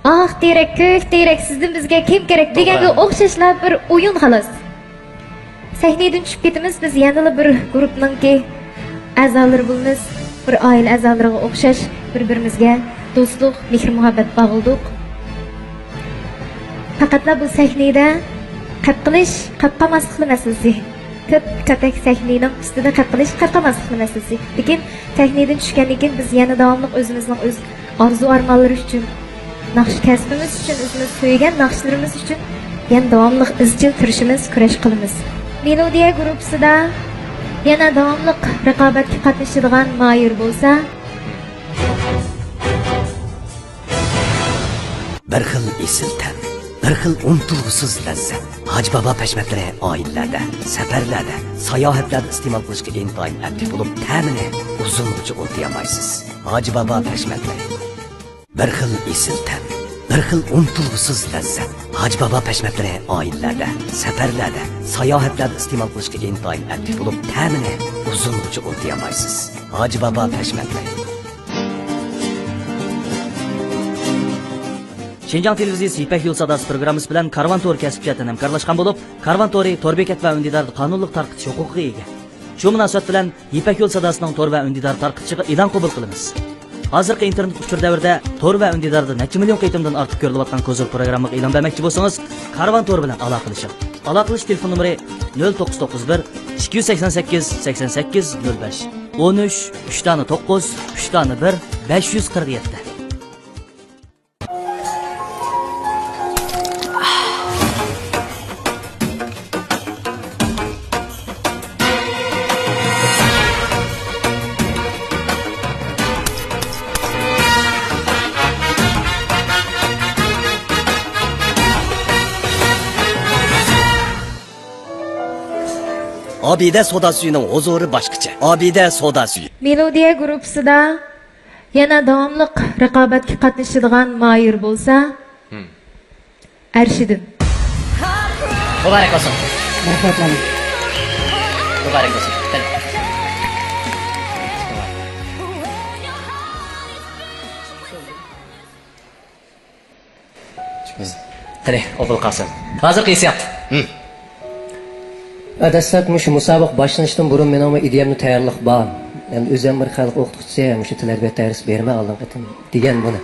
«ئاق تېرەك، كۆك تېرەك، سىزدىن بىزگە كىم كېرەك؟» دېگەنگە ئوخشاشلا بىر ئويۇن، خالاس. سەھنىدىن چۈشۈپ كېتىمىز، بىز يەنىلا بىر گۇرۇپپىنىڭكى ئەزالىرى بولىمىز، بىر ئائىلە ئەزالىرىغا ئوخشاش بىر-بىرىمىزگە دوستلۇق، مېھىر-مۇھەببەت باغلىدۇق. پەقەتلا بۇ سەھنىدە قەپ قىلىش، قەپ قالماسلىقلا مەسىلىسى. كۆپ كاتەك سەھنىنىڭ ئۈستىدە قەپ قىلىش، قەپ قالماسلىقلا مەسىلىسى. لېكىن سەھنىدىن چۈشكەندىن كېيىن بىز يەنە داۋاملىق ئۆزىمىزنىڭ ئۆز ئارزۇ-ئارمانلىرى ئۈچۈن، ناخشا كەسپىمىز ئۈچۈن، ئۆزىمىز سۆيگەن ناخشىلىرىمىز ئۈچۈن يەنە داۋاملىق ئىزچىل تىرىشىمىز، كۈرەش قىلىمىز. مېلودىيە گۇرۇپپىسىدا يەنە داۋاملىق رىقابەتكە قاتنىشىدىغان ماھىر بولسا، بىر خىل ئېسىل تەم، بىر خىل ئۇنتۇلغۇسىز لەززەت. ھاجى بابا پەشمەتلىرى ئائىلىلەردە، سەپەرلەردە، ساياھەتلەردە ئىستېمال قىلىشقا ئىنتايىن ئەپلىك بولۇپ، تەمىنى ئۇزۇنغىچە ئۇنتۇيالمايسىز. ھاجى بابا پەشمەتلىرى. بىر خىل ئېسىل تەم، بىر خىل ئۇنتۇلغۇسىز لەززەت. ھاجى بابا پەشمەتلىرى ئائىلىلەردە، سەپەرلەردە، ساياھەتلەردە ئىستېمال قىلىشقا ئىنتايىن ئەپلىك بولۇپ، تەمىنى ئۇزۇنغىچە ئۇنتۇيالمايسىز. ھاجى بابا پەشمەتلىرى. شىنجاڭ تېلېۋىزىيىسى يىپەك يولى ساداسى پروگراممىسى بىلەن كارۋان تورى كەسىپ جەھەتتىن ھەمكارلاشقان بولۇپ، كارۋان تورى تور بېكەت ۋە ئۈندىداردا قانۇنلۇق تارقىتىش ھوقۇقىغا ئىگە. شۇ مۇناسىۋەت بىلەن يىپەك يولى ساداسىنىڭ تور ۋە ئۈندىدار تارقىتىشىغا ئېلان قوبۇل قىلىمىز. ھازىرقى ئىنتېرنېت ئۇچۇر دەۋرىدە تور ۋە ئۈندىداردا نەچچە مىليون قېتىمدىن ئارتۇق كۆرۈلۈۋاتقان كوزۇر پروگراممىغا ئېلان بەرمەكچى بولسىڭىز، كارۋان تور بىلەن ئالاقىلىشىڭ. ئالاقىلىشىش تېلېفون نومۇرى: نۆل توققۇز توققۇز بىر، ئىككى يۈز سەكسەن سەككىز، سەكسەن سەككىز، نۆل بەش، ئون ئۈچ، ئۈچ دانە توققۇز، ئۈچ دانە بىر، بەش يۈز قىرىق يەتتە. ئابىدە سودا سۈيىنىڭ ھۇزۇرى باشقىچە. ئابىدە سودا سۈيى. مېلودىيە گۇرۇپپىسىدا يەنە داۋاملىق رىقابەتكە قاتنىشىدىغان ماھىر بولسا، ئەرشىدىن. مۇبارەك بولسۇن. رەھمەت، مانا. مۇبارەك بولسۇن. قېنى، ئوبۇلقاسىم. ھازىرقى ھېسسىيات. ھە، دەسلەپ مۇشۇ مۇسابىقە باشلىنىشتىن بۇرۇن مېنىڭمۇ ئىدىيەمدە تەييارلىق بار. ئەمدى ئۆزۈم بىر خەلق ئوقۇتقۇچىسى، مۇشۇ تىل-ئەدەبىيات دەرسى بېرىمەن ئالدىنقى قېتىم دېگەن بۇنى.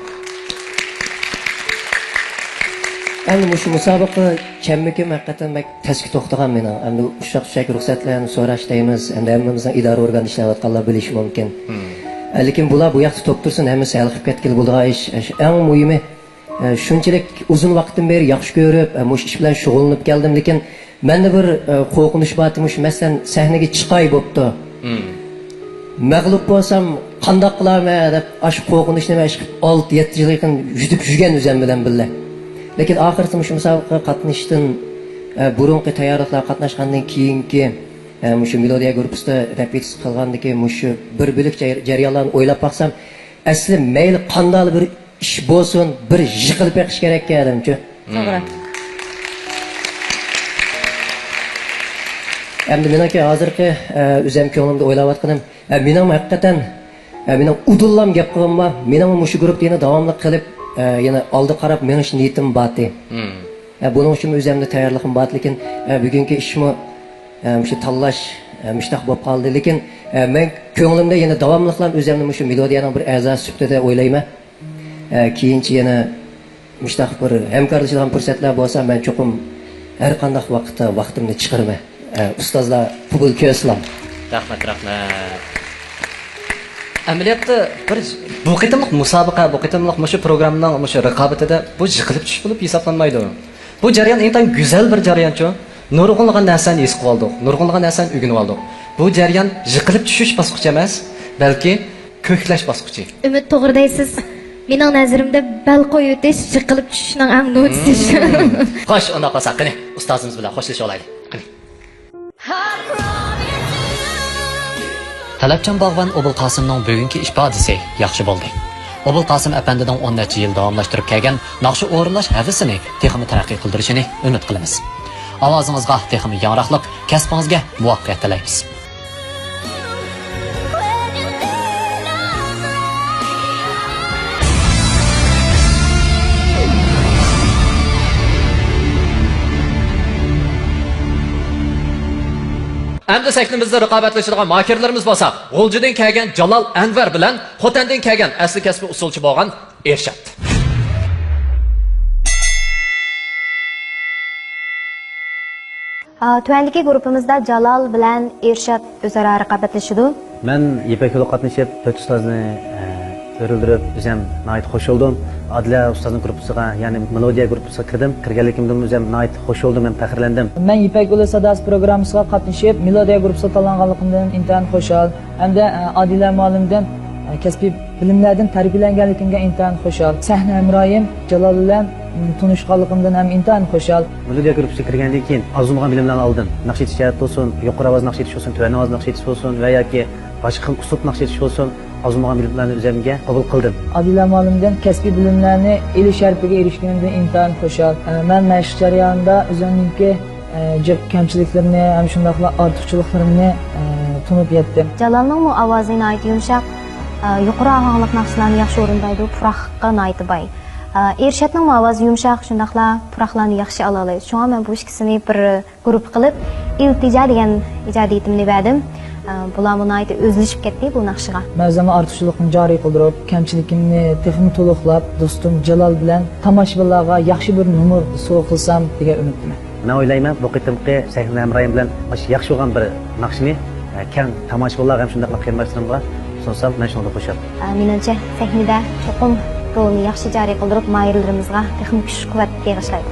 ئەمدى مۇشۇ مۇسابىقە كەممۇكەم ھەقىقەتەن بەك تەسكە توختىغان مېنىڭ. ئەمدى ئۇششاق-چۈششەك رۇخسەتلەرنى سوراش دەيمىز. ئەمدى ھەممىمىزنىڭ ئىدارە ئورگانىدا ئىشلەۋاتقانلار بىلىشى مۇمكىن. ئە، لېكىن بۇلار بۇ ياقتا توپ تۇرسۇن، ھەممىسى ھەل قىلىپ كەتكىلى بولىدىغان ئىش. ئە، شۇ ئەڭ مۇھىمى، ئە، شۇنچىلىك ئۇزۇن ۋاقىتتىن بېرى ياخشى كۆرۈپ، ئە، مۇشۇ ئىش بىلەن شۇغۇللىنىپ كەلدىم. لېكىن مەندە بىر، ئە، قورقۇنچ بار، مۇشۇ مەسىلەن، سەھنىگە چىقاي بوپتۇ. مەغلۇپ بولسام قانداق قىلارمەن دەپ، ئاشۇ قورقۇنچنى مەن ئىشقىلىپ ئالتە، يەتتە يىلغا يېقىن يۈدۈپ يۈرگەن ئۆزۈم بىلەن بىللە. لېكىن ئاخىرسى مۇشۇ مۇسابىقىگە قاتنىشىشتىن، ئە، بۇرۇنقى تەييارلىقلارغا قاتناشقاندىن كېيىنكى، ئە، مۇشۇ مېلودىيە گۇرۇپپىسىدا رېپېتىتسىيە قىلغاندىكى مۇشۇ بىر بۆلەك جەر-، جەريانلارنى ئويلاپ باقسام، ئەسلى مەيلى قانداقلا بىر ئىش بولسۇن، بىر يىقىلىپ بېقىش كېرەككەن دېدىمچۇ. توغرا. ئەمدى مېنىڭكى ھازىرقى، ئە، ئۆزۈم كۆڭلۈمدە ئويلاۋاتقىنىم، ئە، مېنىڭمۇ ھەقىقەتەن، ئە، مېنىڭ ئۇدۇللام گەپ قىلغىنىم بار، مېنىڭمۇ مۇشۇ گۇرۇپپىدا يەنە داۋاملىق قىلىپ، ئە، يەنە ئالدى قاراپ مېڭىش نىيىتىم بارتى. مم. ئە، بۇنىڭ ئۈچۈن ئۆزۈمدە تەييارلىقىم بارتى، لېكىن، ئە، بۈگۈنكى ئىشمۇ، ئە، مۇشۇ تاللاش، ئە، مۇشتاق بولۇپ قالدى. لېكىن، ئە، مەن كۆڭلۈمدە يەنە داۋاملىقلام ئۆزۈمنى مۇشۇ مېلودىيەنىڭ بىر ئەزاسى سۈپىتىدە ئويلايمەن. ئە، كېيىنچە يەنە مۇشتاق بىر ھەمكارلىشىدىغان پۇرسەتلەر بولسا، مەن چوقۇم ھەر قانداق ۋاقىتتا ۋاقتىمنى چىقىرىمەن. ئە، ئۇستازلار قوبۇل كۆرسىلا. رەھمەت، رەھمەت. ئەمەلىيەتتە بىر بۇ قېتىملىق مۇسابىقە، بۇ قېتىملىق مۇشۇ پروگراممىنىڭ مۇشۇ رىقابىتىدە بۇ يىقىلىپ چۈشۈش بولۇپ ھېسابلانمايدۇ. بۇ جەريان ئىنتايىن گۈزەل بىر جەريانچۇ. نۇرغۇنلىغان نەرسىنى ھېس قىلىۋالدۇق، نۇرغۇنلىغان نەرسىنى ئۆگىنىۋالدۇق. بۇ جەريان يىقىلىپ چۈشۈش باسقۇچى ئەمەس، بەلكى كۆكلەش باسقۇچى. ئۈمىد، توغرا دەيسىز. مېنىڭ نەزىرىمدە بەل قويۇۋېتىش يىقىلىپ چۈشۈشنىڭ ئەڭ نۇرىسى. مم. خوش، ئۇنداق بولسا، قېنى، ئۇستازىمىز بىلەن خوشلىشىۋالايلى. قېنى. تەلەپچان باغۋەن ئوبۇلقاسىمنىڭ بۈگۈنكى ئىپادىسى ياخشى بولدى. ئوبۇلقاسىم ئەپەندىنىڭ ئون نەچچە يىل داۋاملاشتۇرۇپ كەلگەن ناخشا ئورۇنلاش ھەۋىسىنى تېخىمۇ تەرەققىي قىلدۇرۇشىنى ئۈمىد قىلىمىز. ئاۋازىڭىزغا تېخىمۇ ياڭراقلىق، كەسپىڭىزگە مۇۋەپپەقىيەت تىلەيمىز. ئەمدى سەھنىمىزدە رىقابەتلىشىدىغان ماھىرلىرىمىز بولسا، غۇلجىدىن كەلگەن جالال ئەنۋەر بىلەن خوتەندىن كەلگەن ئەسلى كەسپى ئۇسسۇلچى بولغان ئىرشات. ئا، تۆۋەندىكى گۇرۇپپىمىزدا جالال بىلەن ئىرشات ئۆزئارا رىقابەتلىشىدۇ. مەن يىپەك يولىغا قاتنىشىپ، تۆت ئۇستازنى، ئە، ئۆرۈلدۈرۈپ، ئۆزۈم ناھايىتى خوش بولدۇم. ئادىلە ئۇستازنىڭ گۇرۇپپىسىغا، يەنى مېلودىيە گۇرۇپپىسىغا كىردىم. كىرگەنلىكىمدىن ئۆزۈم ناھايىتى خوش بولدۇم ھەم پەخىرلەندىم. مەن يىپەك يولى ساداسى پروگراممىسىغا قاتنىشىپ، مېلودىيە گۇرۇپپىسىغا تاللانغانلىقىمدىن ئىنتايىن خۇشال. ھەمدە، ئە، ئادىلە مۇئەللىمدىن، ئە، كەسپىي بىلىملەردىن تەربىيەلەنگەنلىكىمگە ئىنتايىن خۇشال. سەھنە ھەمراھىم جالال بىلەن، م، تونۇشقانلىقىمدىن ھەم ئىنتايىن خۇشال. مېلودىيە گۇرۇپپىسىغا كىرگەندىن كېيىن ئاز بولمىغان بىلىملەرنى ئالدىم. ناخشا ئېيتىش جەھەتتە بولسۇن، يۇقىرى ئاۋاز ناخشا ئېيتىش بولسۇن، تۆۋەن ئاۋاز ناخشا ئېيتىش بولسۇن ۋە ياكى باشقا خىل ئۇسلۇب ناخشا ئېيتىش بولسۇن، ئاز بولمىغان بىلىملەرنى ئۆزۈمگە قوبۇل قىلدىم. ئادىلە مۇئەللىمدىن كەسپىي بىلىملەرنى ئېلىش شەرىپىگە ئېرىشكىنىمدىن ئىنتايىن خۇشال. ئە، مەن مەشىق جەريانىدا ئۆزۈمنىڭكى، ئە، جىق كەمچىلىكلىرىنى ھەم شۇنداقلا ئارتۇقچىلىقلىرىمنى، ئە، تونۇپ يەتتىم. جالالنىڭمۇ ئاۋازى ناھايىتى يۇمشاق، ئە، يۇقىرى ئاھاڭلىق ناخشىلارنى ياخشى ئورۇندايدۇ، پۇراققا ناھايىتى باي. ئە، ئىرشاتنىڭمۇ ئاۋازى يۇمشاق، شۇنداقلا پۇراقلارنى ياخشى ئالالايدۇ. شۇڭا مەن بۇ ئىككىسىنى بىر گۇرۇپپا قىلىپ، ئىلتىجا دېگەن ئىجادىيىتىمنى بەردىم. ئە، بۇلارمۇ ناھايىتى ئۆزلىشىپ كەتتى بۇ ناخشىغا. مەن ئۆزۈمنىڭ ئارتۇقچىلىقىمنى جارى قىلدۇرۇپ، كەمچىلىكىمنى تېخىمۇ تولۇقلاپ، دوستۇم جالال بىلەن تاماشىبىنلارغا ياخشى بىر نومۇر سوۋغا قىلسام دېگەن ئۈمىدتىمەن. مەن ئويلايمەن، بۇ قېتىمقى سەھنە ھەمراھىم بىلەن مۇشۇ ياخشى بولغان بىر ناخشىنى، ئە، كەڭ تاماشىبىنلارغا ھەم شۇنداقلا قېرىنداشلىرىمغا سۇنسام، مەن شۇنىڭدىن خۇشال. ئە، مېنىڭچە، سەھنىدە چوقۇم رولىنى ياخشى جارى قىلدۇرۇپ، ماھىرلىرىمىزغا تېخىمۇ كۈچ-قۇۋۋەت بېغىشلايدۇ.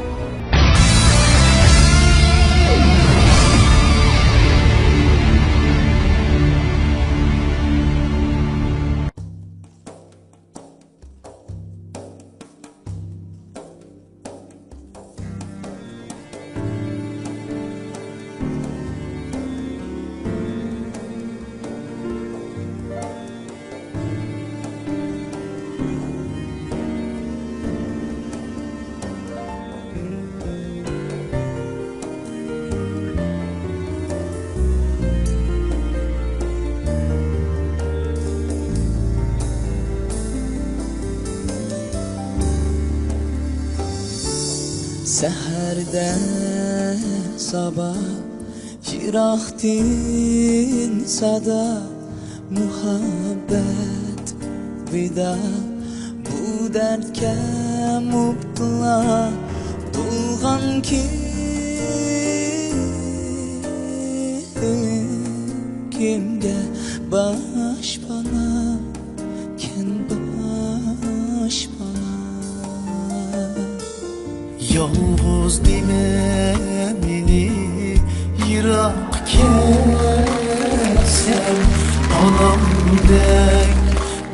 سەھەردە سابا، يىراقتىن سادا، مۇھەببەت ۋىدا، بۇ دەردكە مۇپتىلا بولغان كىم، كىمگە باشپانا، كىم باشپانا؟ يالغۇز دېمە مېنى، يىراق كەتسەم ئانامدەك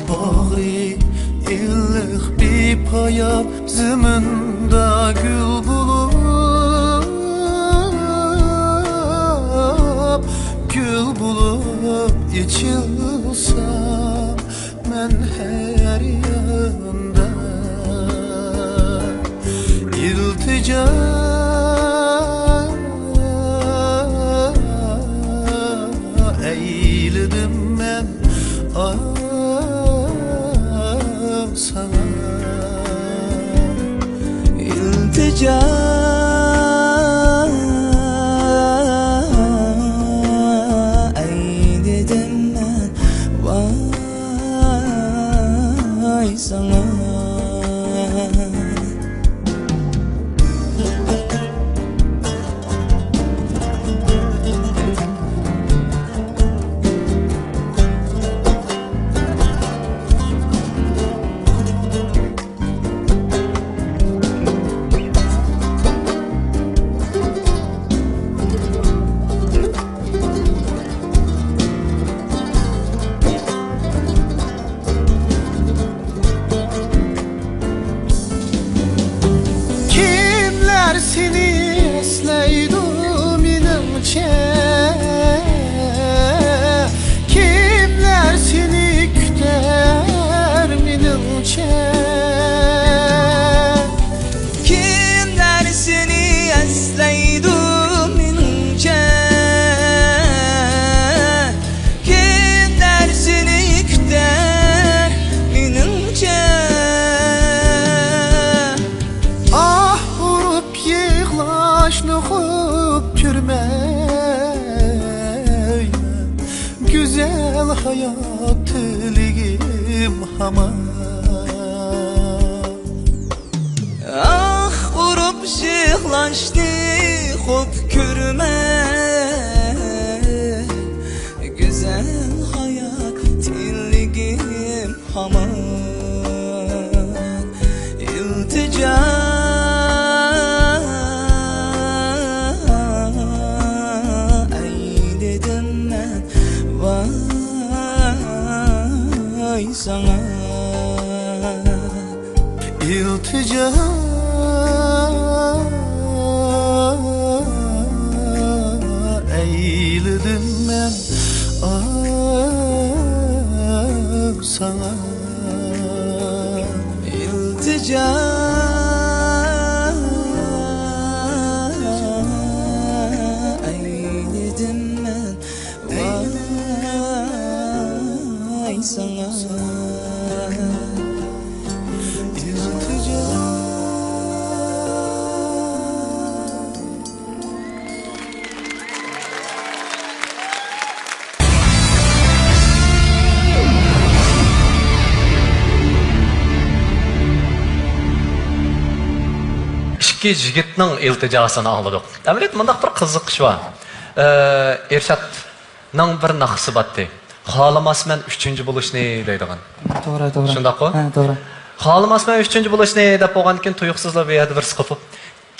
باغرى ئىللىق بىپايان زېمىندا گۈل بولۇپ، گۈل بولۇپ ئېچىلسام، مەن ھەر ياندا ئىلتىجا، ئاھ، ساڭا ئىلتىجا، ئەي دېدىم مەن، ۋاي ساڭا. كىملەر سېنى ئەسلەيدۇ مېنىڭچە؟ كىملەر سېنى كۈتەر مېنىڭچە؟ كىملەر سېنى ئەسلەيدۇ مېنىڭچە؟ كىملەر سېنى كۈتەر مېنىڭچە؟ ئاھ ئۇرۇپ يىغلاشنى خوپ كۆرمەيمەن، گۈزەل ھايات تىلىگىم ھامان. ئاھ ئۇرۇپ يىغلاشنى خوپ كۆرمەي، گۈزەل ھايات تىلىگىم ھامان. ئىلتىجا، ئەي دېدىم مەن، ۋاي ساڭا. ئىلتىجا، ئەيلىدىم مەن، ئاھ، ساڭا. ئىلتىجا، ئەيلىدىم مەن، ۋاي ساڭا. ئىككى يىگىتنىڭ ئىلتىجاسىنى ئاڭلىدۇق. ئەمەلىيەتتە مۇنداق بىر قىزىقىش بار. ئە، ئىرشات نىڭ بىر ناخشىسى باتتى. خالىماسمەن ئۈچىنچى بولۇشنى دەيدىغان. توغرا، توغرا. شۇنداققۇ؟ ھە، توغرا. خالىماسمەن ئۈچىنچى بولۇشنى دەپ بولغاندىن كېيىن تۇيۇقسىزلا بۇ يەردە بىرسى قوپۇپ،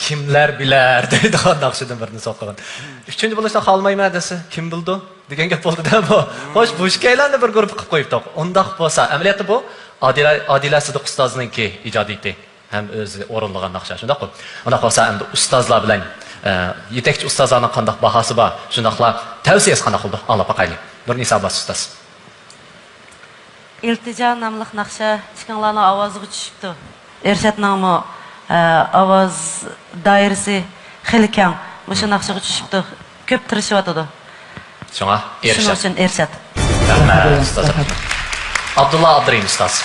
كىملەر بىلەر دەيدىغان ناخشىدىن بىرنى سوقۇغان. ئۈچىنچى بولۇشنى خالىمايمەن دېسە، كىم بىلىدۇ دېگەن گەپ بولدىدا بۇ. خوش، بۇ ئىككىيلەننى بىر گۇرۇپپا قىلىپ قويۇپتۇق. ئۇنداق بولسا، ئەمەلىيەتتە بۇ ئادىلە، ئادىلە سىدىق ئۇستازنىڭكى ئىجادىيىتى. ھەم ئۆزى ئورۇنلىغان ناخشا، شۇنداققۇ؟ ئۇنداق بولسا ئەمدى ئۇستازلار بىلەن، ئە، يېتەكچى ئۇستازلارنىڭ قانداق باھاسى بار، شۇنداقلا تەۋسىيەسى قانداق بولىدۇ؟ ئاڭلاپ باقايلى. نۇرنىسا ئابباس ئۇستاز. ئىلتىجا ناملىق ناخشا ئىككىڭلارنىڭ ئاۋازىغا چۈشۈپتۇ. ئىرشاتنىڭمۇ، ئە، ئاۋاز دائىرىسى خېلى كەڭ. مۇشۇ ناخشىغا چۈشۈپتۇ. كۆپ تىرىشىۋاتىدۇ. شۇڭا شۇنىڭ ئىرشات. ئۈچۈن ئىرشات. رەھمەت، ئۇستاز. ئابدۇللا ئابدۇرېھىم ئۇستاز.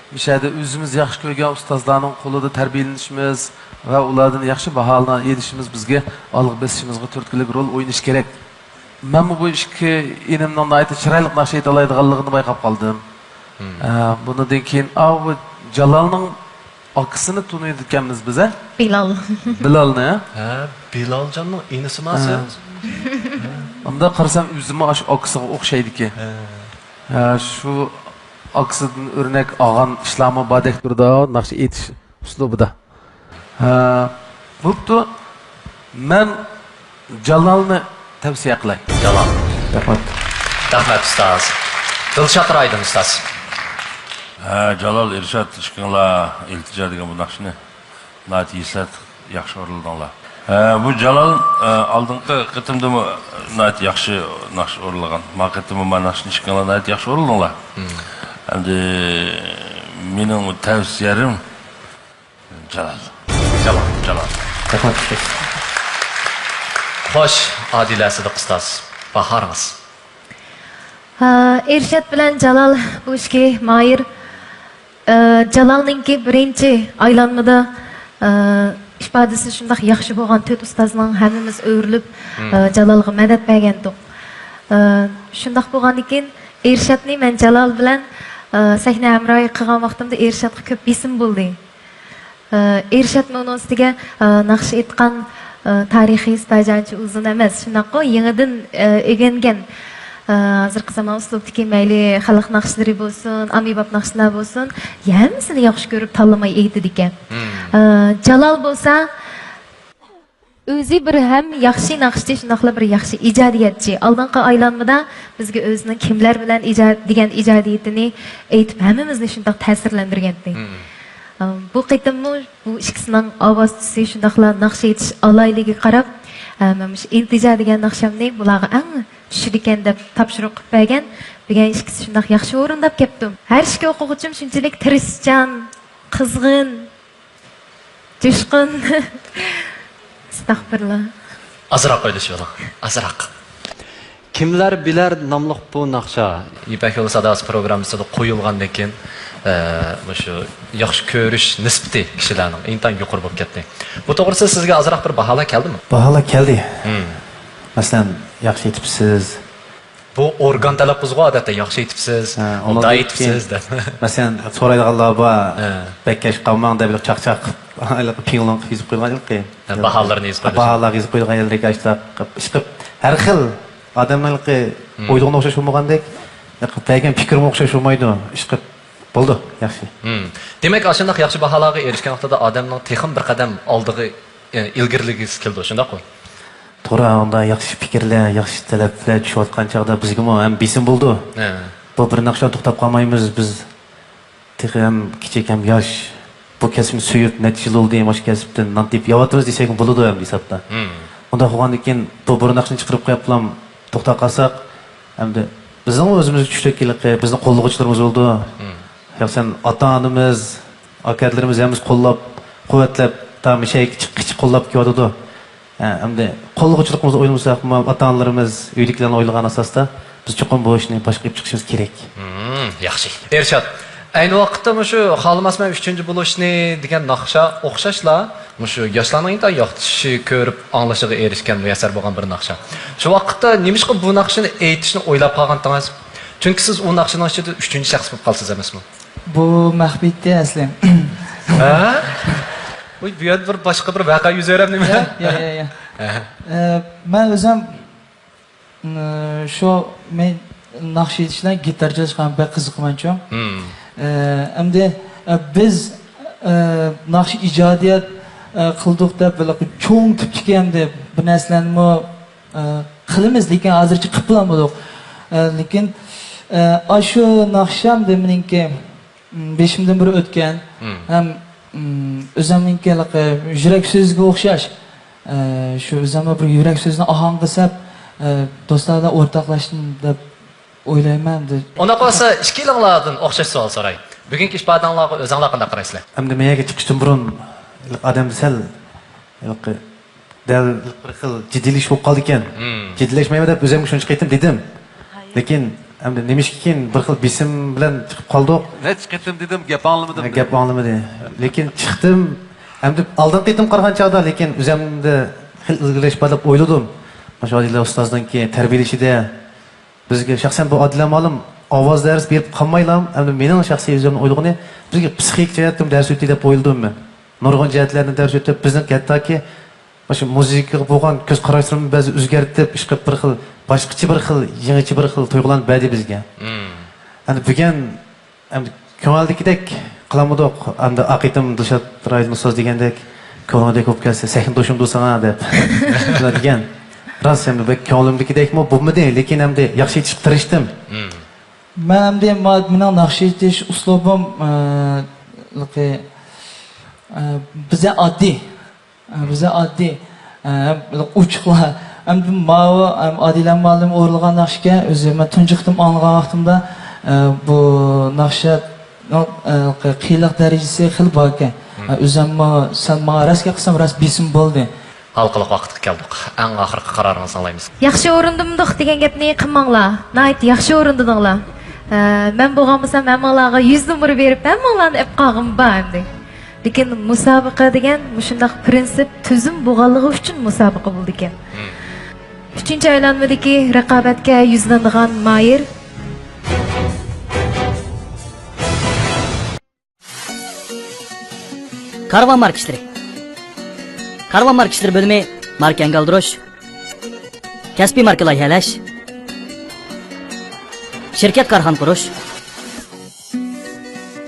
مۇشۇ يەردە ئۆزىمىز ياخشى كۆرگەن ئۇستازلارنىڭ قولىدا تەربىيەلىنىشىمىز ۋە ئۇلاردىن ياخشى باھالارنى ئېلىشىمىز بىزگە ئالغا بېسىشىمىزغا تۈرتكىلىك رول ئوينىشى كېرەك. مەنمۇ بۇ ئىككى ئىنىمنىڭ ناھايىتى چىرايلىق ناخشا ئېيتالايدىغانلىقىنى بايقاپ قالدىم. مم. ئە، بۇنىڭدىن كېيىن، ئاۋۇ جالالنىڭ ئاكىسىنى تونۇيدىكەنمىز بىز، ھە؟ بىلال. بىلالنى، ھە؟ ھە، بىلالجاننىڭ ئىنىسىما ھە. سىز؟ ئۇنداق قارىسام، ئۆزىمۇ ئاشۇ ئاكىسىغا ئوخشايدىكەن. ھە. ھە، شۇ ئاكىسىدىن ئۆرنەك ئالغان ئىشلارمۇ باردەك تۇرىدۇ، ناخشا ئېيتىش ئۇسلۇبىدا. ھە، بوپتۇ. مەن جالالنى تەۋسىيە قىلاي. جالال. رەھمەت. رەھمەت، ئۇستاز. دىلشات رايدىن، ئۇستاز. ھە، جالال، ئىرشات، ئىككىڭلار ئىلتىجا دېگەن بۇ ناخشىنى ناھايىتى يېسىلىق ياخشى ئورۇنلىدىڭلار. ھە، بۇ جالال، ئە، ئالدىنقى قېتىمدىمۇ ناھايىتى ياخشى ناخشا ئورۇنلىغان. ما قېتىممۇ ما ناخشىنى ئىككىڭلار ناھايىتى ياخشى ئورۇنلىدىڭلار. مم. ئەمدى مېنىڭ تەۋسىيەم، جالال. جالال، جالال. رەھمەت، ئۇستاز. خوش، ئادىلە سىدىق ئۇستاز، باھارىڭىز. ھە، ئىرشات بىلەن جالال بۇ ئىككى ماھىر. ئە، جالالنىڭكى بىرىنچى ئايلانمىدا، ئە، ئىپادىسى شۇنداق ياخشى بولغان، تۆت ئۇستازنىڭ ھەممىمىز ئۆرۈلۈپ، ئە، جالالغا مەدەت بەرگەنتۇق. ئە، شۇنداق بولغاندىكىن ئىرشاتنى مەن جالال بىلەن، ئە، سەھنە ھەمراھى قىلغان ۋاقتىمدا ئىرشاتقا كۆپ بېسىم بولدى. ئە، ئىرشاتمۇ ئۇنىڭ ئۈستىگە، ئە، ناخشا ئېيتقان، ئە، تارىخىي ستاژى ئانچە ئۇزۇن ئەمەس، شۇنداققۇ، يېڭىدىن، ئە، ئۆگەنگەن. ئە، ھازىرقى زامان ئۇسلۇبتىكى مەيلى خەلق ناخشىلىرى بولسۇن، ئاممىباب ناخشىلار بولسۇن، ھەممىسىنى ياخشى كۆرۈپ تاللىماي ئېيتىدىكەن. ئە، جالال بولسا، ئۆزى بىر ھەم ياخشى ناخشىچى، شۇنداقلا بىر ياخشى ئىجادىيەتچى. ئالدىنقى ئايلانمىدا بىزگە ئۆزىنىڭ كىملەر بىلەن ئىجاد-، دېگەن ئىجادىيىتىنى ئېيتىپ، ھەممىمىزنى شۇنداق تەسىرلەندۈرگەنتى. ئەم، بۇ قېتىممۇ بۇ ئىككىسىنىڭ ئاۋاز تۈسى، شۇنداقلا ناخشا ئېيتىش ئالاھىدىلىكىگە قاراپ، ئەم، مەن مۇشۇ ئىنتىجا دېگەن ناخشامنى بۇلارغا ئەڭ چۈشىدىكەن دەپ تاپشۇرۇق قىلىپ بەرگەن. بۈگۈن ئىككىسى شۇنداق ياخشى ئورۇنداپ كەپتۇ. ھەر ئىككى ئوقۇغۇچىم شۇنچىلىك تىرىشچان، قىزغىن، جۇشقۇن. ئەستەغپۇرۇللا. ئازراق ئويلىشىۋېلىڭ. ئازراق. كىملەر بىلەر ناملىق بۇ ناخشا. يىپەك يولى ساداسى پروگراممىسىدا قويۇلغاندىن كېيىن، ئە، مۇشۇ ياخشى كۆرۈش نىسبىتى كىشىلەرنىڭ ئىنتايىن يۇقىرى بولۇپ كەتتى. بۇ توغرىسىدا سىزگە ئازراق بىر باھالار كەلدىمۇ؟ باھالار كەلدى. مەسىلەن، ياخشى ئېيتىپسىز. بۇ ئورگان تەلەپپۇزغۇ ئادەتتە ياخشى ئېيتىپسىز، ھە، ئۇنداق ئېيتىپسىز دەپ. مەسىلەن، سورايدىغانلار بار، ھە، بەك كەچ قالماڭ دەپ، چاقچاق، پىڭلۇڭ قىلىپ يېزىپ قويغان ھېلىقى. ھە، باھالىرىنى يېزىپ قويىدۇ. باھالارغا يېزىپ قويىدىغان ھېلىقى ئاشۇنداق ئىشقىلىپ، ھەر خىل ئادەمنىڭ ھېلىقى ئويلىغىنى ئوخشاش بولمىغاندەك، ھېلىقى بەرگەن پىكرىمۇ ئوخشاش بولمايدۇ. ئىشقىلىپ، بولىدۇ، ياخشى. دېمەك، ئاشۇنداق ياخشى باھالارغا ئېرىشكەن ۋاقتىدا ئادەمنىڭ تېخىمۇ بىر قەدەم ئالدىغا، ئە، ئىلگىرىلىگۈسى كېلىدۇ، شۇنداققۇ؟ توغرا، ئۇنداق ياخشى پىكىرلەر، ياخشى تەلەپلەر چۈشۈۋاتقان چاغدا بىزگىمۇ ھەم بېسىم بولىدۇ. ھە. بۇ بىر ناخشىدا توختاپ قالمايمىز بىز. تېخى ھەم كىچىك ھەم ياش. بۇ كەسىپنى سۆيۈپ نەچچە يىل بولدى، مانا شۇ كەسىپتىن نان تېپىپ يەۋاتىمىز دېسەكمۇ بولىدۇ ھەم ھېسابتا. ئۇنداق بولغاندىن كېيىن بۇ بىر ناخشىنى چىقىرىپ قويۇپلا توختاپ قالساق، ئەمدى بىزنىڭمۇ ئۆزىمىزگە چۈشتەك ھېلىقى بىزنىڭ قوللىغۇچىلىرىمىز بولىدۇ. شەخسەن ئاتا-ئانىمىز، ئاكا-ئىنىلىرىمىز ھەممىسى قوللاپ، قۇۋۋەتلەپ، تا مۇشەگىچە قوللاپ كېلىۋاتىدۇ. ھە، ئەمدى قوللىغۇچىلىقىمىزنى ئويلىمىساقمۇ، ئاتا-ئانىلىرىمىز، ئۆيدىكىلەرنى ئويلىغان ئاساستا، بىز چوقۇم بۇ ئىشنى باشقا ئېلىپ چىقىشىمىز كېرەك. مم، ياخشى. ئىرشات، ئەينى ۋاقىتتا مۇشۇ خالىماسمەن ئۈچىنچى بولۇشنى دېگەن ناخشا ئوخشاشلا، مۇشۇ ياشلارنىڭ ئىنتايىن ياخشى كۆرۈپ ئاڭلىشىغا ئېرىشكەن، مۇيەسسەر بولغان بىر ناخشا. شۇ ۋاقىتتا نېمىشقا بۇ ناخشىنى ئېيتىشنى ئويلاپ قالغانتىڭىز؟ چۈنكى سىز ئۇ ناخشىنىڭ ئىچىدە ئۈچىنچى شەخس بولۇپ قالىسىز ئەمەسمۇ؟ بۇ مەخپىيتى ئەسلى. ھە؟ ئۇي، بۇ يەردە بىر باشقا بىر ۋەقە يۈز بېرەم نېمە؟ يا، يا، يا، يا. ئە، مەن ئۆزۈم، ئە، شۇ، مەن ناخشا ئېيتىش بىلەن گىتار چالىشقا بەك قىزىقىمەنچۇ. ئە، ئەمدى، ئە، بىز، ئە، ناخشا ئىجادىيەت، ئە، قىلدۇق دەپ بىر چوڭ تىپتىكى ئەمدى بىر نەرسىلەرنىمۇ ئە، قىلىمىز، لېكىن ھازىرچە قىلىپ بولالمىدۇق. ئە، لېكىن، ئە، ئاشۇ ناخشام دە مېنىڭكى، م، بېشىمدىن بىر ئۆتكەن ھەم، م، ئۆزۈمنىڭكى ھېلىقى يۈرەك سۆزىگە ئوخشاش. ئە، شۇ ئۆزۈممۇ بىر يۈرەك سۆزىنى ئاھاڭغا سەپ، ئە، دوستلار بىلەن ئورتاقلاشتىم دەپ ئويلايمەن. ئۇنداق بولسا، ئىككىلىڭلاردىن ئوخشاش سوئال سوراي. بۈگۈنكى ئىپادەڭلارغا ئۆزۈڭلار قانداق قارايسىلەر؟ ئەمدى مەيەگە چىقىشتىن بۇرۇن ئادەمدە سەل ھېلىقى دەل بىر خىل جىددىيلىشىش بولۇپ قالدىكەن. جىددىيلەشمەيمەن دەپ ئۆزۈمگە شۇنچە قېتىم دېدىم. لېكىن ئەمدى نېمىشقىكىن بىر خىل بېسىم بىلەن چىقىپ قالدۇق. نەچچە قېتىم دېدىم، گەپ ئاڭلىمىدىم. گەپ ئاڭلىمىدى. لېكىن چىقتىم. ئەمدى ئالدىنقى قېتىم قارىغان چاغدا، لېكىن ئۆزۈمدە خېلى ئىلگىرىلەش بار دەپ ئويلىدىم. مانا شۇ ئادىلە ئۇستازنىڭكى تەربىيەلىشىدە بىزگە شەخسەن بۇ ئادىلە مۇئەللىم ئاۋاز دەرس بېرىپ قالمايلا، ئەمدى مېنىڭ شەخسىي ئۆزۈمنىڭ ئويلىغىنى، بىزگە پسىخىك جەھەتتىن دەرس ئۆتتى دەپ ئويلىدىم مەن. نۇرغۇن جەھەتلەردىن دەرس ئۆتۈپ، بىزنىڭ ھەتتاكى مۇشۇ مۇزىكىغا بولغان كۆز قاراشلىرىمىزنى بەزى ئۆزگەرتىپ، ئىشقىلىپ بىر خىل باشقىچە، بىر خىل يېڭىچە بىر خىل تۇيغۇلارنى بەردى بىزگە. ئەمدى بۈگۈن ئەمدى كۆڭۈلدىكىدەك قىلالمىدۇق. ئەمدى ئا قېتىم دىلشات رايدىن ئۇستاز دېگەندەك، كۆڭلۈڭدەك بولۇپ كەلسە سەھنە توشۇمدۇ ساڭا دەپ شۇنداق دېگەن. راست، ئەمدى بەك كۆڭلۈمدىكىدەكمۇ بولمىدى، لېكىن ئەمدى ياخشى ئېيتىشقا تىرىشتىم. مەن ئەمدى ما-، مېنىڭ ناخشا ئېيتىش ئۇسلۇبىم، ئە، ئە، بىزدە ئاددىي. ئە، بىزدە ئاددىي، ئە، ئوچۇقلا. ئەمدى ماۋۇ، ئەم، ئادىلە مۇئەللىم ئورۇنلىغان ناخشىكەن، ئۆزى مەن تۇنجى قېتىم ئاڭلىغان ۋاقتىمدا، ئە، بۇ ناخشا، ئە، قىيىنلىق دەرىجىسى خېلى باركەن. ئە، ئۆزۈممۇ سەل ماڭا راست گەپ قىلسام، راست بېسىم بولدى. ھالقىلىق ۋاقىتقا كەلدۇق. ئەڭ ئاخىرقى قارارىڭىزنى ئالايمىز. ياخشى ئورۇندىمىدۇق دېگەن گەپنى قىلماڭلار. ناھايىتى ياخشى ئورۇندىدىڭلار. ئە، مەن بولغان بولسام ھەممىڭلارغا يۈز نومۇر بېرىپ، ھەممىڭلارنى ئېلىپ قالغۇم بار ئەمدى. لېكىن مۇسابىقە دېگەن مۇشۇنداق پىرىنسىپ، تۈزۈم بولغانلىقى ئۈچۈن مۇسابىقە بولىدىكەن. مم. ئۈچىنچى ئايلانمىدىكى رىقابەتكە يۈزلىنىدىغان ماھىر. كارۋان ماركا ئىشلىرى. كارۋان ماركا ئىشلىرى بۆلۈمى ماركا ئەنگە ئالدۇرۇش، كەسپىي ماركا لايىھەلەش، شىركەت كارخانا قۇرۇش،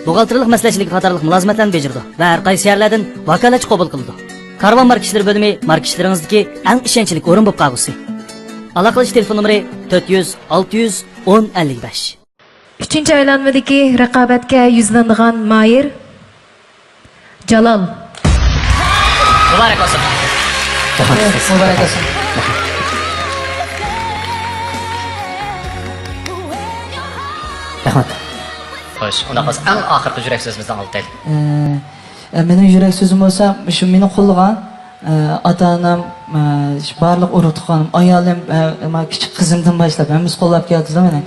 بوغالتىرلىق مەسلىھەتچىلىكى قاتارلىق مۇلازىمەتلەرنى بېجىرىدۇ ۋە ھەر قايسى شەھەرلەردىن ۋاكالەتچى قوبۇل قىلىدۇ. كارۋان ماركا ئىشلىرى بۆلۈمى ماركا ئىشلىرىڭىزدىكى ئەڭ ئىشەنچلىك ئورۇن بولۇپ قالغۇسى. ئالاقىلىشىش تېلېفون نومۇرى تۆت يۈز، ئالتە يۈز، ئون، ئەللىك بەش. ئۈچىنچى ئايلانمىدىكى رىقابەتكە يۈزلىنىدىغان ماھىر جالال. مۇبارەك بولسۇن. مۇبارەك بولسۇن. رەھمەت. خوش، ئۇنداق بولسا ئەڭ ئاخىرقى يۈرەك سۆزىمىزنى ئاڭلىتايلى. ئە، ئە، مېنىڭ يۈرەك سۆزۈم بولسا، شۇ مېنى قوللىغان، ئە، ئاتا-ئانام، ئە، شۇ بارلىق ئۇرۇق-تۇغقانلىرىم، ئايالىم، ئە، ما كىچىك قىزىمدىن باشلاپ ھەممىسى قوللاپ كەلدىلا مېنى.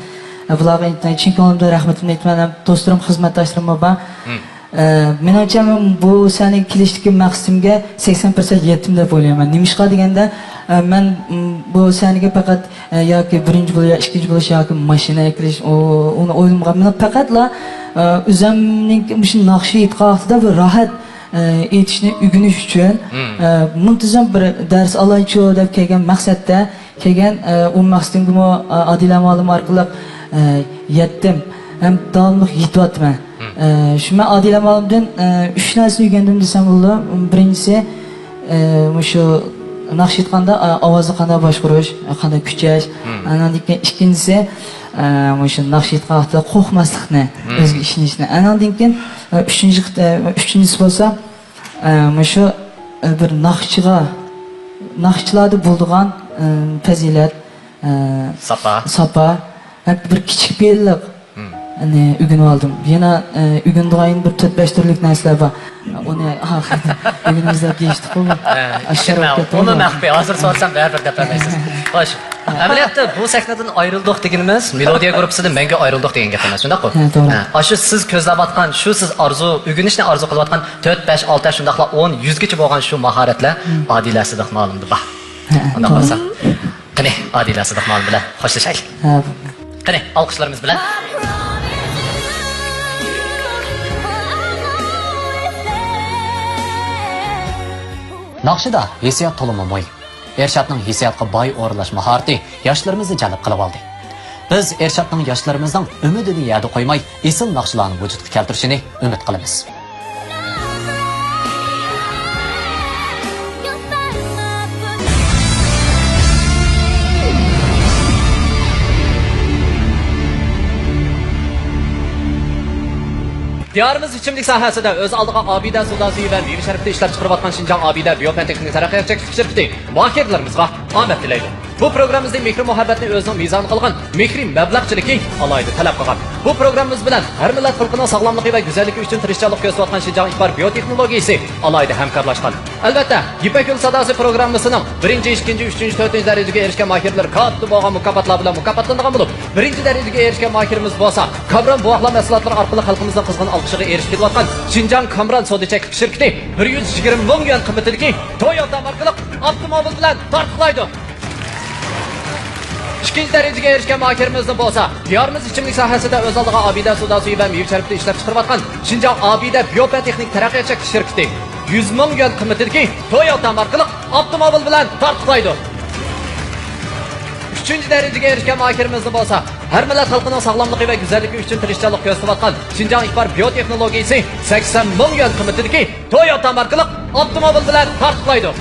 ئە، بۇلارغا ئىنتايىن چىن كۆڭلۈمدىن رەھمىتىمنى ئېيتىمەن. ھەم دوستلىرىم، خىزمەتداشلىرىممۇ بار. مم. ئە، مېنىڭچە، مەن بۇ سەھنىگە كېلىشتىكى مەقسىتىمگە سەكسەن پىرسەنت يەتتىم دەپ ئويلايمەن. نېمىشقا دېگەندە، ئە، مەن، م، بۇ سەھنىگە پەقەت، ئە، ياكى بىرىنچى بولۇش، ياكى ئىككىنچى بولۇش، ياكى ماشىنا ئەكىرىش، ئۇ، ئۇنى ئويلىمىغان. مەن پەقەتلا، ئە، ئۆزۈمنىڭ مۇشۇ ناخشا ئېيتقان ۋاقتىدا بىر راھەت، ئە، ئېيتىشنى ئۆگىنىش ئۈچۈن، مم. ئە، مۇنتىزام بىر دەرس ئالايچۇ دەپ كەلگەن مەقسەتتە كەلگەن، ئە، ئۇ مەقسىتىمگىمۇ، ئە، ئادىلە مۇئەللىم ئارقىلىق، ئە، يەتتىم ھەم داۋاملىق يېتىۋاتىمەن. مم. ئە، شۇ مەن ئادىلە مۇئەللىمدىن، ئە، ئۈچ نەرسىنى ئۆگەندىم دېسەم بولىدۇ. بىرىنچىسى، ئە، مۇشۇ ناخشا ئېيتقاندا، ئە، ئاۋازنى قانداق باشقۇرۇش، قانداق كۈچەش. مم. ئاندىن كېيىن ئىككىنچىسى، ئە، مۇشۇ ناخشا ئېيتقان ۋاقتىدا قورقماسلىقنى، مم. ئۆزىگە ئىشىنىشنى. ئاندىن كېيىن، ئە، ئۈچىنچى، ئە، ئۈچىنچىسى بولسا، ئە، مۇشۇ، ئە، بىر ناخشىچىغا، ناخشىچىلاردا بولىدىغان، ئە، پەزىلەت، ئە، ساپا. ساپا، ھەم بىر كىچىك پېئىللىق، مم. ئەنە، ئۆگىنىۋالدىم. يەنە، ئە، ئۆگىنىدىغان يەنە بىر تۆت-بەش تۈرلۈك نەرسىلەر بار. ئۇنى ئۆگىنىمىز دەپ دېيىشتۇققۇ. ھە، ئاشكارا بولۇپ كەتتى. ئۇنى مەخپىي، ھازىر سورىسام بەرىبىر دەپ بەرمەيسىز. خوش. ئەمەلىيەتتە بۇ سەھنىدىن ئايرىلدۇق دېگىنىمىز مېلودىيە گۇرۇپپىسىدىن مەڭگۈ ئايرىلدۇق دېگەن گەپ ئەمەس، شۇنداققۇ؟ ھە، توغرا. ھە، ئاشۇ سىز كۆزلەۋاتقان، شۇ سىز ئارزۇ، ئۆگىنىشنى ئارزۇ قىلىۋاتقان تۆت، بەش، ئالتە، شۇنداقلا ئون، يۈزگىچە بولغان شۇ ماھارەتلەر، مم. ئادىلە سىدىق مۇئەللىمدە بار. ھە، ئۇنداق توغرا. بولسا، قېنى، ئادىلە سىدىق مۇئەللىم بىلەن خوشلىشايلى. ھە. قېنى، ئالقىشلىرىمىز بىلەن. ناخشىدا ھېسسىيات تولىمۇ مۇھىم. ئېرشاتنىڭ ھېسسىياتقا باي ئورۇنلاش ماھارىتى ياشلىرىمىزنى جەلپ قىلىۋالدى. بىز ئېرشاتنىڭ ياشلىرىمىزنىڭ ئۈمىدىنى يەردە قويماي، ئېسىل ناخشىلارنى ۋۇجۇدقا كەلتۈرۈشىنى ئۈمىد قىلىمىز. دىيارىمىز ئىچىملىك ساھەسىدە ئۆز ئالدىغا ئابىدە سودا سۈيى ۋە مېۋە شەربىتى ئىشلەپچىقىرىۋاتقان شىنجاڭ ئابىدە بىيوپەن تېخنىك تەرەققىيات چەكلىك شىركىتى ماھىرلىرىمىزغا ئامەت تىلەيدۇ. بۇ پروگراممىمىزنى مېھرى-مۇھەببەتنى ئۆزىنىڭ مىزانى قىلغان مېھرى مەبلەغچىلىكى ئالاھىدە تەلەپ قىلغان. بۇ پروگراممىمىز بىلەن ھەر مىللەت خەلقىنىڭ ساغلاملىقى ۋە گۈزەللىكى ئۈچۈن تىرىشچانلىق كۆرسىتىۋاتقان شىنجاڭ ئىپار بىيوتېخنولوگىيىسى ئالاھىدە ھەمكارلاشقان. ئەلۋەتتە، يىپەك يولى ساداسى پروگراممىسىنىڭ بىرىنچى، ئىككىنچى، ئۈچىنچى، تۆتىنچى دەرىجىگە ئېرىشكەن ماھىرلىرى كاتتا بولغان مۇكاپاتلار بىلەن مۇكاپاتلىنىدىغان بولۇپ، بىرىنچى دەرىجىگە ئېرىشكەن ماھىرىمىز بولسا كامران بوۋاقلار مەھسۇلاتلىرى ئارقىلىق خەلقىمىزنىڭ قىزغىن ئالقىشىغا ئېرىشىپ كېلىۋاتقان شىنجاڭ كامران سودا چەكلىك شىركىتى بىر يۈز يىگىرمە مىڭ يۈەن قىممىتىدىكى تويوتا ماركىلىق ئاپتوموبىل بىلەن تارتۇقلايدۇ. ئىككىنچى دەرىجىگە ئېرىشكەن ماھىرىمىزنى بولسا، دىيارىمىز ئىچىملىك ساھەسىدە ئۆز ئالدىغا ئابىدە سودا سۈيى ۋە مېۋە شەربىتى ئىشلەپچىقىرىۋاتقان شىنجاڭ ئابىدە بىيوپەن تېخنىك تەرەققىيات چەكلىك شىركىتى يۈز مىڭ يۈەن قىممىتىدىكى تويوتا ماركىلىق ئاپتوموبىل بىلەن تارتۇقلايدۇ. ئۈچىنچى دەرىجىگە ئېرىشكەن ماھىرىمىزنى بولسا، ھەر مىللەت خەلقىنىڭ ساغلاملىقى ۋە گۈزەللىكى ئۈچۈن تىرىشچانلىق كۆرسىتىۋاتقان شىنجاڭ ئىپار بىيوتېخنولوگىيىسى سەكسەن مىڭ يۈەن قىممىتىدىكى تويوتا ماركىلىق ئاپتوموبىل بىلەن تارتۇقلايدۇ.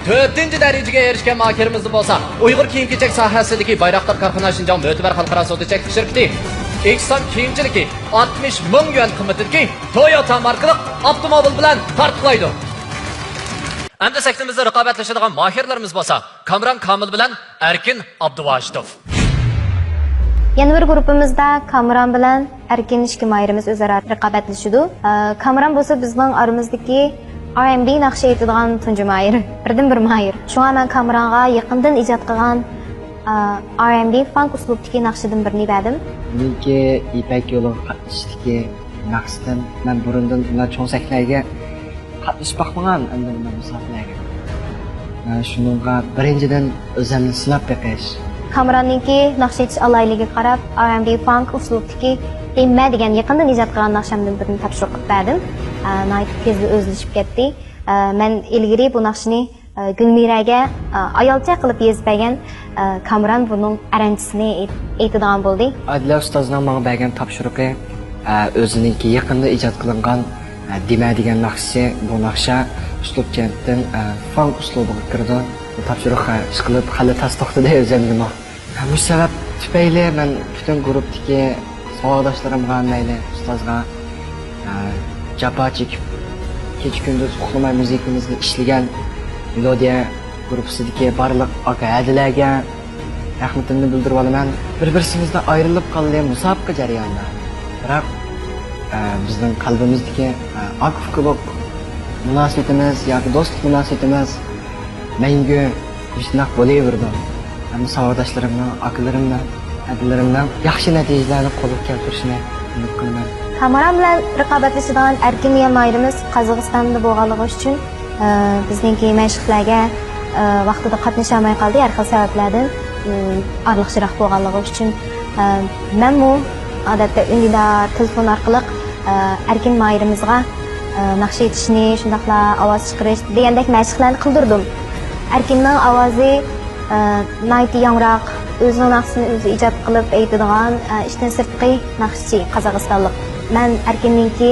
تۆتىنچى دەرىجىگە ئېرىشكەن ماھىرىمىزنى بولسا، ئۇيغۇر كىيىم-كېچەك ساھەسىدىكى بايراقدار كارخانا شىنجاڭ مۆتىبەر خەلقئارا سودا چەكلىك شىركىتى ئېكسان كىيىمچىلىكى ئاتمىش مىڭ يۈەن قىممىتىدىكى تويوتا ماركىلىق ئاپتوموبىل بىلەن تارتۇقلايدۇ. ئەمدى سەھنىمىزدە رىقابەتلىشىدىغان ماھىرلىرىمىز بولسا، كامران كامىل بىلەن ئەركىن ئابدۇۋاجىتوف. يەنە بىر گۇرۇپپىمىزدا كامران بىلەن ئەركىن ئىككى ماھىرىمىز ئۆزئارا رىقابەتلىشىدۇ. ئە، كامران بولسا بىزنىڭ ئارىمىزدىكى ئار ئەن بى ناخشا ئېيتىدىغان تۇنجى ماھىر، بىردىنبىر ماھىر. شۇڭا مەن كامېرانغا يېقىندىن ئىجاد قىلغان، ئا، ئار ئەن بى فانك ئۇسلۇبتىكى ناخشىدىن بىرنى بەردىم. مېنىڭكى يىپەك يولىغا قاتنىشىشتىكى مەقسىتىم، مەن بۇرۇندىن بۇنداق چوڭ سەھنىلەرگە قاتنىشىپ باقمىغان، ئەمدى بۇنداق مۇسابىقىلەرگە. ئا، شۇنىڭغا بىرىنچىدىن ئۆزۈمنى سىناپ بېقىش. كامېراننىڭكى ناخشا ئېيتىش ئالاھىدىلىكىگە قاراپ، ئار ئەن بى فانك ئۇسلۇبتىكى دېمە دېگەن يېقىندىن ئىجاد قىلغان ناخشامدىن بىرنى تاپشۇرۇق قىلىپ بەردىم. ئا، ناھايىتى تېزلا ئۆزلىشىپ كەتتى. ئا، مەن ئىلگىرى بۇ ناخشىنى، ئا، گۈلمىرەگە، ئا، ئايالچە قىلىپ يېزىپ بەرگەن، ئا، كامېران بۇنىڭ ئەرەنچىسىنى ئېيت-، ئېيتىدىغان بولدى. ئادىلە ئۇستازنىڭ ماڭا بەرگەن تاپشۇرۇقى، ئا، ئۆزىنىڭكى يېقىندا ئىجاد قىلىنغان، ئا، دېمە دېگەن ناخشىسى. بۇ ناخشا ئۇسلۇب جەھەتتىن، ئا، فانك ئۇسلۇبىغا كىرىدۇ. بۇ تاپشۇرۇق، ئا، ئىشقىلىپ خېلى تاس توختىدى ئۆزۈمگىمۇ. مۇشۇ سەۋەب تۈپەيلى مەن پۈتۈن گۇرۇپپىدىكى ساۋاقداشلىرىمغا، مەيلى ئۇستازغا، ئە، جاپا چېكىپ، كېچە-كۈندۈز ئۇخلىماي مۇزىكىمىزنى ئىشلىگەن مېلودىيە گۇرۇپپىسىدىكى بارلىق ئاكا-ھەدىلەرگە رەھمىتىمنى بىلدۈرۈۋالىمەن. بىر-بىرسىمىزدىن ئايرىلىپ قالدى مۇسابىقە جەريانىدا. بىراق، ئە، بىزنىڭ قەلبىمىزدىكى، ئە، ئاكا-ئۇكىلىق مۇناسىۋىتىمىز ياكى دوستلۇق مۇناسىۋىتىمىز مەڭگۈ مۇشۇنداق بولۇۋېرىدۇ. ھەمدە ساۋاقداشلىرىمنىڭ، ئاكىلىرىمنىڭ، ھەدىلىرىمنىڭ ياخشى نەتىجىلەرنى قولغا كەلتۈرۈشىنى ئۈمىد قىلىمەن. كامېران بىلەن رىقابەتلىشىدىغان ئەركىن دېگەن ماھىرىمىز قازاقىستاندا بولغانلىقى ئۈچۈن، ئە، بىزنىڭكى مەشىقلەرگە، ئە، ۋاقتىدا قاتنىشالماي قالدى، ھەر خىل سەۋەبلەردىن، ئىم، ئارىلىق يىراق بولغانلىقى ئۈچۈن. ئە، مەنمۇ ئادەتتە ئۈندىدار، تېلېفون ئارقىلىق، ئە، ئەركىن ماھىرىمىزغا، ئە، ناخشا ئېيتىشنى، شۇنداقلا ئاۋاز چىقىرىش دېگەندەك مەشىقلەرنى قىلدۇردۇم. ئەركىننىڭ ئاۋازى، ئە، ناھايىتى ياڭراق، ئۆزىنىڭ ناخشىسىنى ئۆزى ئىجاد قىلىپ ئېيتىدىغان، ئە، ئىشتىن سىرتقى ناخشىچى قازاقىستانلىق. مەن ئەركىننىڭكى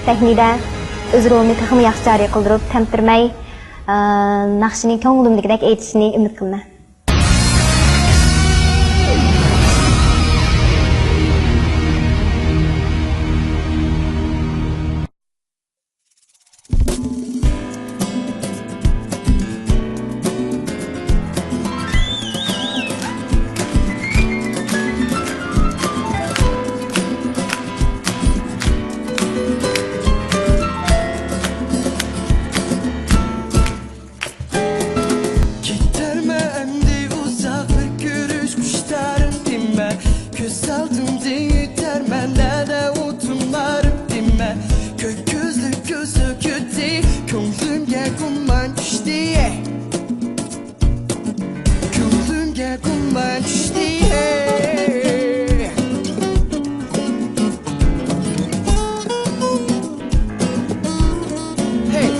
سەھنىدە ئۆز رولىنى تېخىمۇ ياخشى جارى قىلدۇرۇپ، تەمتىرىمەي، ئە، ناخشىنى كۆڭلۈمدىكىدەك ئېيتىشىنى ئۈمىد قىلىمەن. كېتەرمەن ئەمدى ئۇزاق بىر كۆرۈش قۇشتارىم دېمە، كۆز ئالدىمدىن ئۆتەرمەن نەدە ئۇ تۇمارىم دېمە، كۆك كۆزلۈك كۆزلۈك ئۆتتى، كۆڭلۈمگە گۇمان چۈشتى. كۆڭلۈمگە گۇمان چۈشتى. ھەي!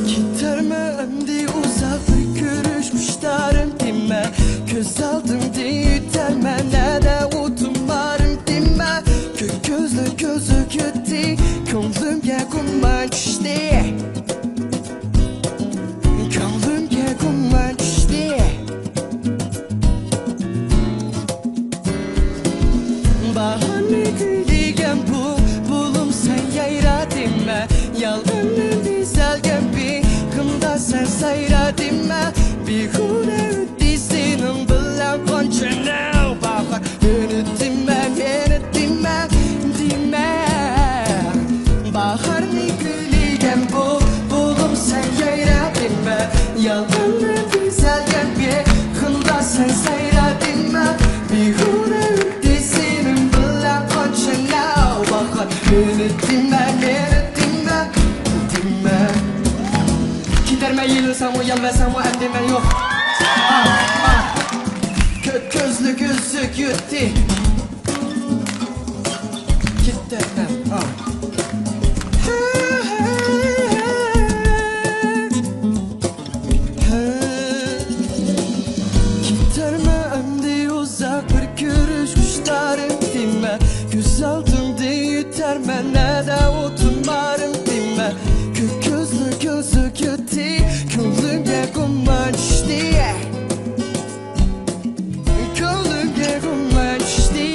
كېتەرمەن ئەمدى ئۇزاق بىر كۆرۈش قۇشتارىم دېمە، كۆز ئالدىمدىن ئۆتەرمەن نەدە ئۇ تۇمارىم دېمە، كۆك كۆزلۈك كۆزلۈك ئۆتتى، كۆڭلۈمگە گۇمان چۈشتى. كۆڭلۈمگە گۇمان چۈشتى. باھارنى كۈيلىگەن بۇ بۇلۇم سەن يايرا دېمە، يالغىنىم بېزەلگەن بېغىمدا سەن سايرا دېمە، بىھۇدە ئۆتتى سېنىڭ بىلەن قانچە نەۋ باھار. ئۈنىتىمەن، ئېرىتىمەن، دېمە. باھارنى كۈيلىگەن بۇ بۇلۇم سەن يايرا دېمە. يالغىنىم بېزەلگەن بېغىمدا سەن سايرا دېمە. بىھۇدە ئۆتتى سېنىڭ بىلەن قانچە نەۋ باھار. ئۈنىتىمەن، ئېرىتىمەن، دېمە. كېتەرمەن، يېلىنساڭمۇ، يالۋەرسەڭمۇ، ئەمدى مەن يوق. ئاھ، ئاھ. كۆك كۆزلۈك ئۈزۈك يۈرتى. كېتەرمەن، ئاھ. كېتەرمەن ئەمدى ئۇزاق بىر كۆرۈش قۇشتارىم دېمە. كۆز ئالدىمدىن ئۆتەرمەن نەدە ئۇ تۇمارىم دېمە. كۆك كۆزلۈك كۆزلۈك ئۆتتى، كۆڭلۈمگە گۇمان چۈشتى. كۆڭلۈمگە گۇمان چۈشتى.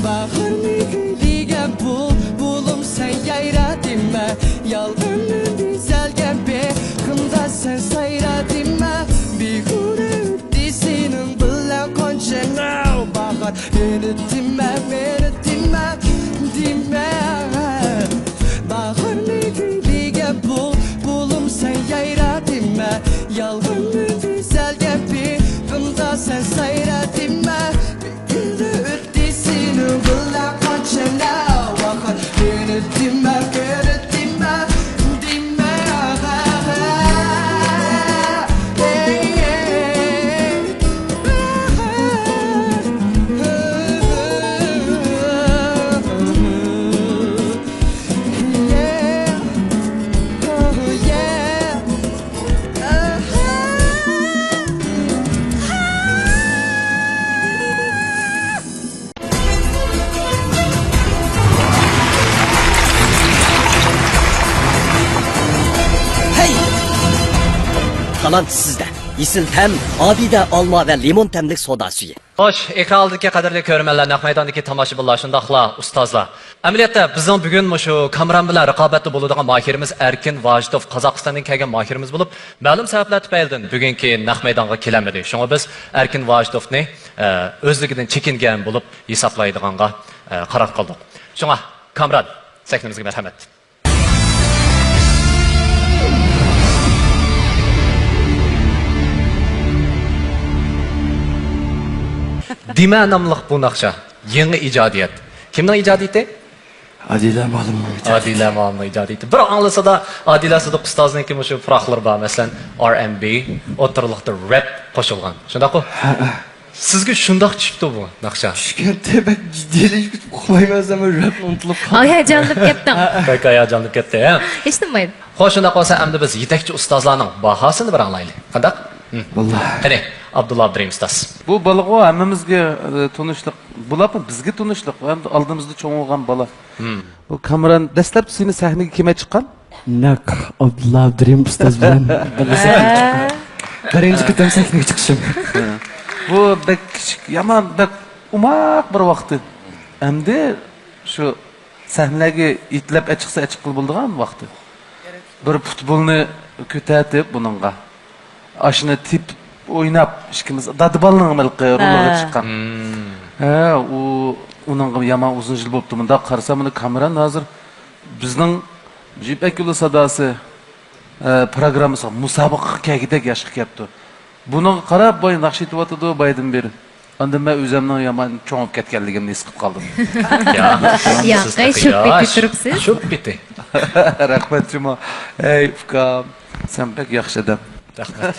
باھارنى كۈيلىگەن بۇ بۇلۇم سەن يايرا دېمە. يالغىنىم بېزەلگەن بۇ لانچىسىزدە. ئېسىل تەم، ئابىدە ئالما ۋە لىمون تەملىك سودا سۈيى. خوش، ئېكران ئالدىدىكى قەدىرلىك كۆرۈرمەنلەر، نەق مەيداندىكى تاماشىبىنلار، شۇنداقلا ئۇستازلار. ئەمەلىيەتتە، بىزنىڭ بۈگۈن مۇشۇ كامېران بىلەن رىقابەتتە بولىدىغان ماھىرىمىز ئەركىن ۋاجىتوف قازاقىستاندىن كەلگەن ماھىرىمىز بولۇپ، مەلۇم سەۋەبلەر تۈپەيلىدىن بۈگۈنكى نەق مەيدانغا كېلەلمىدى. شۇڭا بىز ئەركىن ۋاجىتوفنى، ئە، ئۆزلۈكىدىن چېكىنگەن بولۇپ ھېسابلايدىغانغا، ئە، قارار قىلدۇق. شۇڭا، كامېران، سەھنىمىزگە مەرھەمەت. دېمە ناملىق بۇ ناخشا، يېڭى ئىجادىيەت. كىمنىڭ ئىجادىيىتى؟ ئادىلە مۇئەللىمنىڭ ئىجادىيىتى. ئادىلە مۇئەللىمنىڭ ئىجادىيىتى. بىر ئاڭلىسىدا ئادىلە سىدىق ئۇستازنىڭكى مۇشۇ پۇراقلىرى بار. مەسىلەن، ئار ئەند بى، ئوتتۇرىلىقتا رەپ قوشۇلغان. شۇنداققۇ؟ ھە، ھە. سىزگە شۇنداق چۈشۈپتۇ بۇ ناخشا؟ چۈشكەنتى بەك جىددىيلىشىپ كېتىپ ئۇخلايمەن دېسەم، رەپنى ئۇنتۇلۇپ قالدىم. ئاي، ھاياجانلىنىپ كەتتىڭ. بەك ھاياجانلىنىپ كەتتى، ھە؟ ھېچ نېمە. خوش، شۇنداق بولسا ئەمدى بىز يېتەكچى ئۇستازلارنىڭ باھاسىنى بىر ئاڭلايلى. قانداق؟ ھىم. واللا. قېنى، ئابدۇللا ئابدۇرېھىم ئۇستاز. بۇ بالىغۇ ھەممىمىزگە، ئە، تونۇشلۇق. بۇلار بىزگە تونۇشلۇق. ئەمدى ئالدىمىزدا چوڭ بولغان بالا. ھىم. بۇ كامېران دەسلەپ سېنى سەھنىگە كىم چىققان؟ نەق ئابدۇللا ئابدۇرېھىم ئۇستاز بىلەن بىللە سەھنىگە چىققان. بىرىنچى قېتىم سەھنىگە چىقىشىم. بۇ بەك كىچىك، يامان بەك ئوماق بىر ۋاقتى. ئەمدى شۇ سەھنىلەرگە يېتىلەپ ئەچىقسا ئەچىققىلى بولىدىغان ۋاقتى. بىر پۇتبولنى كۆتەرتىپ بۇنىڭغا. ئاشۇنى تېپىپ ئويناپ، ئىككىمىز دادىبالىنىڭ ھېلىقى رولىغا ھە. چىققان. ھە، ئۇ، ئۇنىڭغا يامان ئۇزۇن يىل بوپتۇ. مۇنداق قارىسام، مانا كامېران ھازىر بىزنىڭ يىپەك يولى ساداسى، ئە، پروگراممىسىغا مۇسابىقىگە كەلگۈدەك ياشقا كەپتۇ. بۇنىڭغا قاراپ، باي ناخشا ئېيتىۋاتىدۇ، بايدىن بېرى. ئاندىن مەن ئۆزۈمنىڭ يامان چوڭىيىپ كەتكەنلىكىمنى ھېس قىلىپ قالدىم. ياق، ياق، سىز ئەي، تېخى شۇ ياش. پېتى تۇرۇپسىز. شۇ پېتى. رەھمەت جۇما. ئەي، ئۇكام، سەن بەك ياخشى ئادەم. رەھمەت.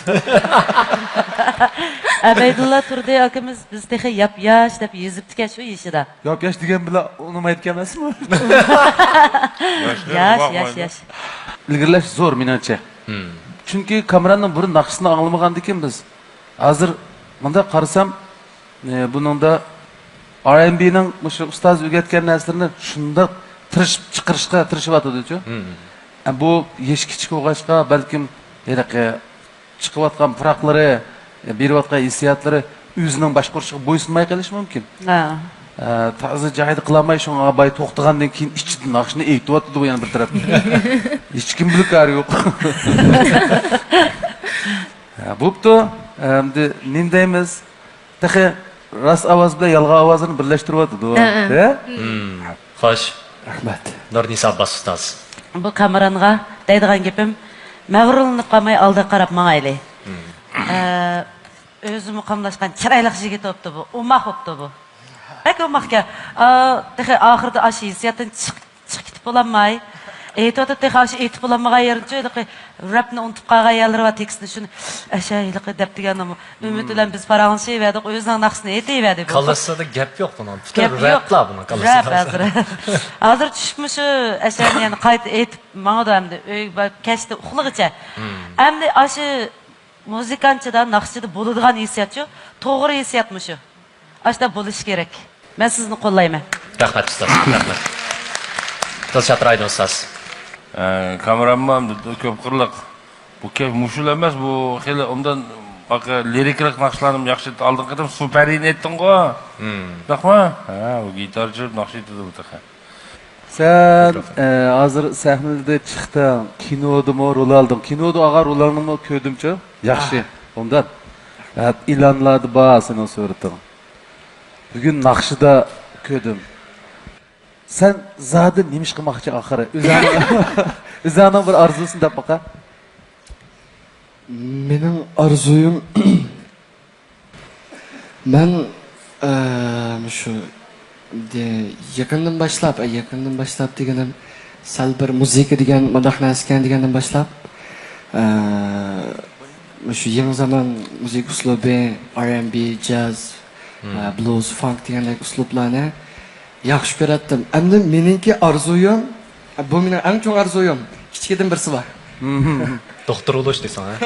ئەبەيدۇللا تۇردى ئاكىمىز، بىز تېخى ياپياش دەپ يېزىپتىكەن شۇ يېشىدا. ياپياش دېگەن بىلەن ئۇنىمايدىكەن ئەمەسمۇ؟ ياش، ياش، ياش. ئىلگىرىلەش زور، مېنىڭچە. ھىم. چۈنكى كامېراننىڭ بۇرۇن ناخشىسىنى ئاڭلىمىغانىدىكەن بىز. ھازىر مۇنداق قارىسام، ئى، بۇنىڭدا ئار ئەن بىنىڭ مۇشۇ ئۇستازى ئۆگەتكەن نەرسىلىرىنى شۇنداق تىرىشىپ چىقىرىشقا تىرىشىۋاتىدۇچۇ. ھىم. ئە، بۇ يېشى كىچىك بولغاچقا، بەلكىم ھېلىقى چىقىۋاتقان پۇراقلىرى، ئە، بېرىۋاتقان ھېسسىياتلىرى ئۆزىنىڭ باشقۇرۇشىغا بويسۇنماي قېلىشى مۇمكىن. ھە. ئە، تازا جايىدا قىلالماي، شۇڭا باي توختىغاندىن كېيىن ئىچىدىن ناخشىنى ئېيتىۋاتىدۇ، بۇ يەنە بىر تەرەپتىن. ھېچكىم بىلىدىكارى يوق. ھە، بوپتۇ. ئەمدى نېمە دەيمىز؟ تېخى راست ئاۋاز بىلەن يالغان ئاۋازنى بىرلەشتۈرۈۋاتىدۇ. ھە، ھە. ھە؟ ھىم، خوش. رەھمەت. نۇرنىسا ئابباس ئۇستاز. بۇ كامېرانغا دەيدىغان گېپىم، مەغرۇرلىنىپ قالماي ئالدىغا قاراپ ماڭايلى. ھىم. ئە، ئۆزى مۇقاملاشقان چىرايلىق يىگىت بوپتۇ بۇ، ئوماق بوپتۇ بۇ. بەك ئوماقكەن. ئا، تېخى ئاخىرىدا ئاشۇ ھېسسىياتتىن چىق-، چىقىپ كېتىپ بولالماي. ئېيتىۋاتىدۇ، تېخى ئاشۇ ئېيتىپ بولالمىغان يېرىنچە، ھېلىقى رەپنى ئۇنتۇپ قالغان يەرلىرى بار، تېكىستنى شۇنى، ئەشە، ھېلىقى دەپ دېگەننىمۇ. ئۈمىد بىلەن بىز پاراڭلىشىۋەردۇق، ئۆزىنىڭ ناخشىسىنى ئېيتىۋەردى بۇ. كاللىسىدا گەپ يوق بۇنىڭ. پۈتۈن گەپ يوق. رەپلا بۇنىڭ كاللىسىدا. رەپ ھازىر. ھازىر چۈشۈپ مۇشۇ ئەشەنى يەنە قايتا ئېيتىپ ماڭىدۇ ئەمدى. ئۆيگە بار-، كەچتە ئۇخلىغىچە. ھىم. ئەمدى ئاشۇ مۇزىكانتچىدا، ناخشىچىدا بولىدىغان ھېسسىياتچۇ؟ توغرا ھېسسىيات مۇشۇ. ئاشۇنداق بولۇشى كېرەك. مەن سىزنى قوللايمەن. رەھمەت، ئۇستاز. رەھمەت. دىلشات ئايدىن ئۇستاز. ئە، كامېرانمۇ ئەمدى كۆپ قىرلىق. بۇ كەپ مۇشۇلا ئەمەس، بۇ خېلى ئوبدان باقى لىرىكىلىق ناخشىلارنىمۇ ياخشى ئالدىنقى قېتىم سۇپەرىنى ئېيتتىڭغۇ. ھىم. شۇنداقمۇ؟ ھە، بۇ گىتار چېلىپ ناخشا ئېيتىدۇ بۇ تېخى. سەن، ئە، ھازىر سەھنىدە چىقتىڭ، كىنودىمۇ رول ئالدىڭ. كىنودا ئالغان رولۇڭنىمۇ كۆردۈمچۇ؟ ياخشى. ئوبدان. ئە، ئېلانلاردا بار سېنىڭ سۈرىتىڭ. بۈگۈن ناخشىدا كۆردۈم. سەن زادى نېمە ئىش قىلماقچى ئاخىرى؟ ئۆزۈڭنىڭ، ئۆزۈڭنىڭ بىر ئارزۇسىنى دەپ باقە. مېنىڭ ئارزۇيۇم، مەن، ئە، مۇشۇ دە-، يېقىندىن باشلاپ، ئە، يېقىندىن باشلاپ دېگىنىم، سەل بىر مۇزىكا دېگەن مۇنداق نەرسىكەن دېگەندىن باشلاپ، ئە، مۇشۇ يېڭى زامان مۇزىكا ئۇسلۇبى، ئار ئەن بى، جاز، ئە، بلۇز، فانك دېگەندەك ئۇسلۇبلارنى ياخشى كۆرەتتىم. ئەمدى مېنىڭكى ئارزۇيۇم، بۇ مېنىڭ ئەڭ چوڭ ئارزۇيۇم. كىچىكىدىن بىرسى بار. دوختۇر بولۇش دېسەڭ، ھە؟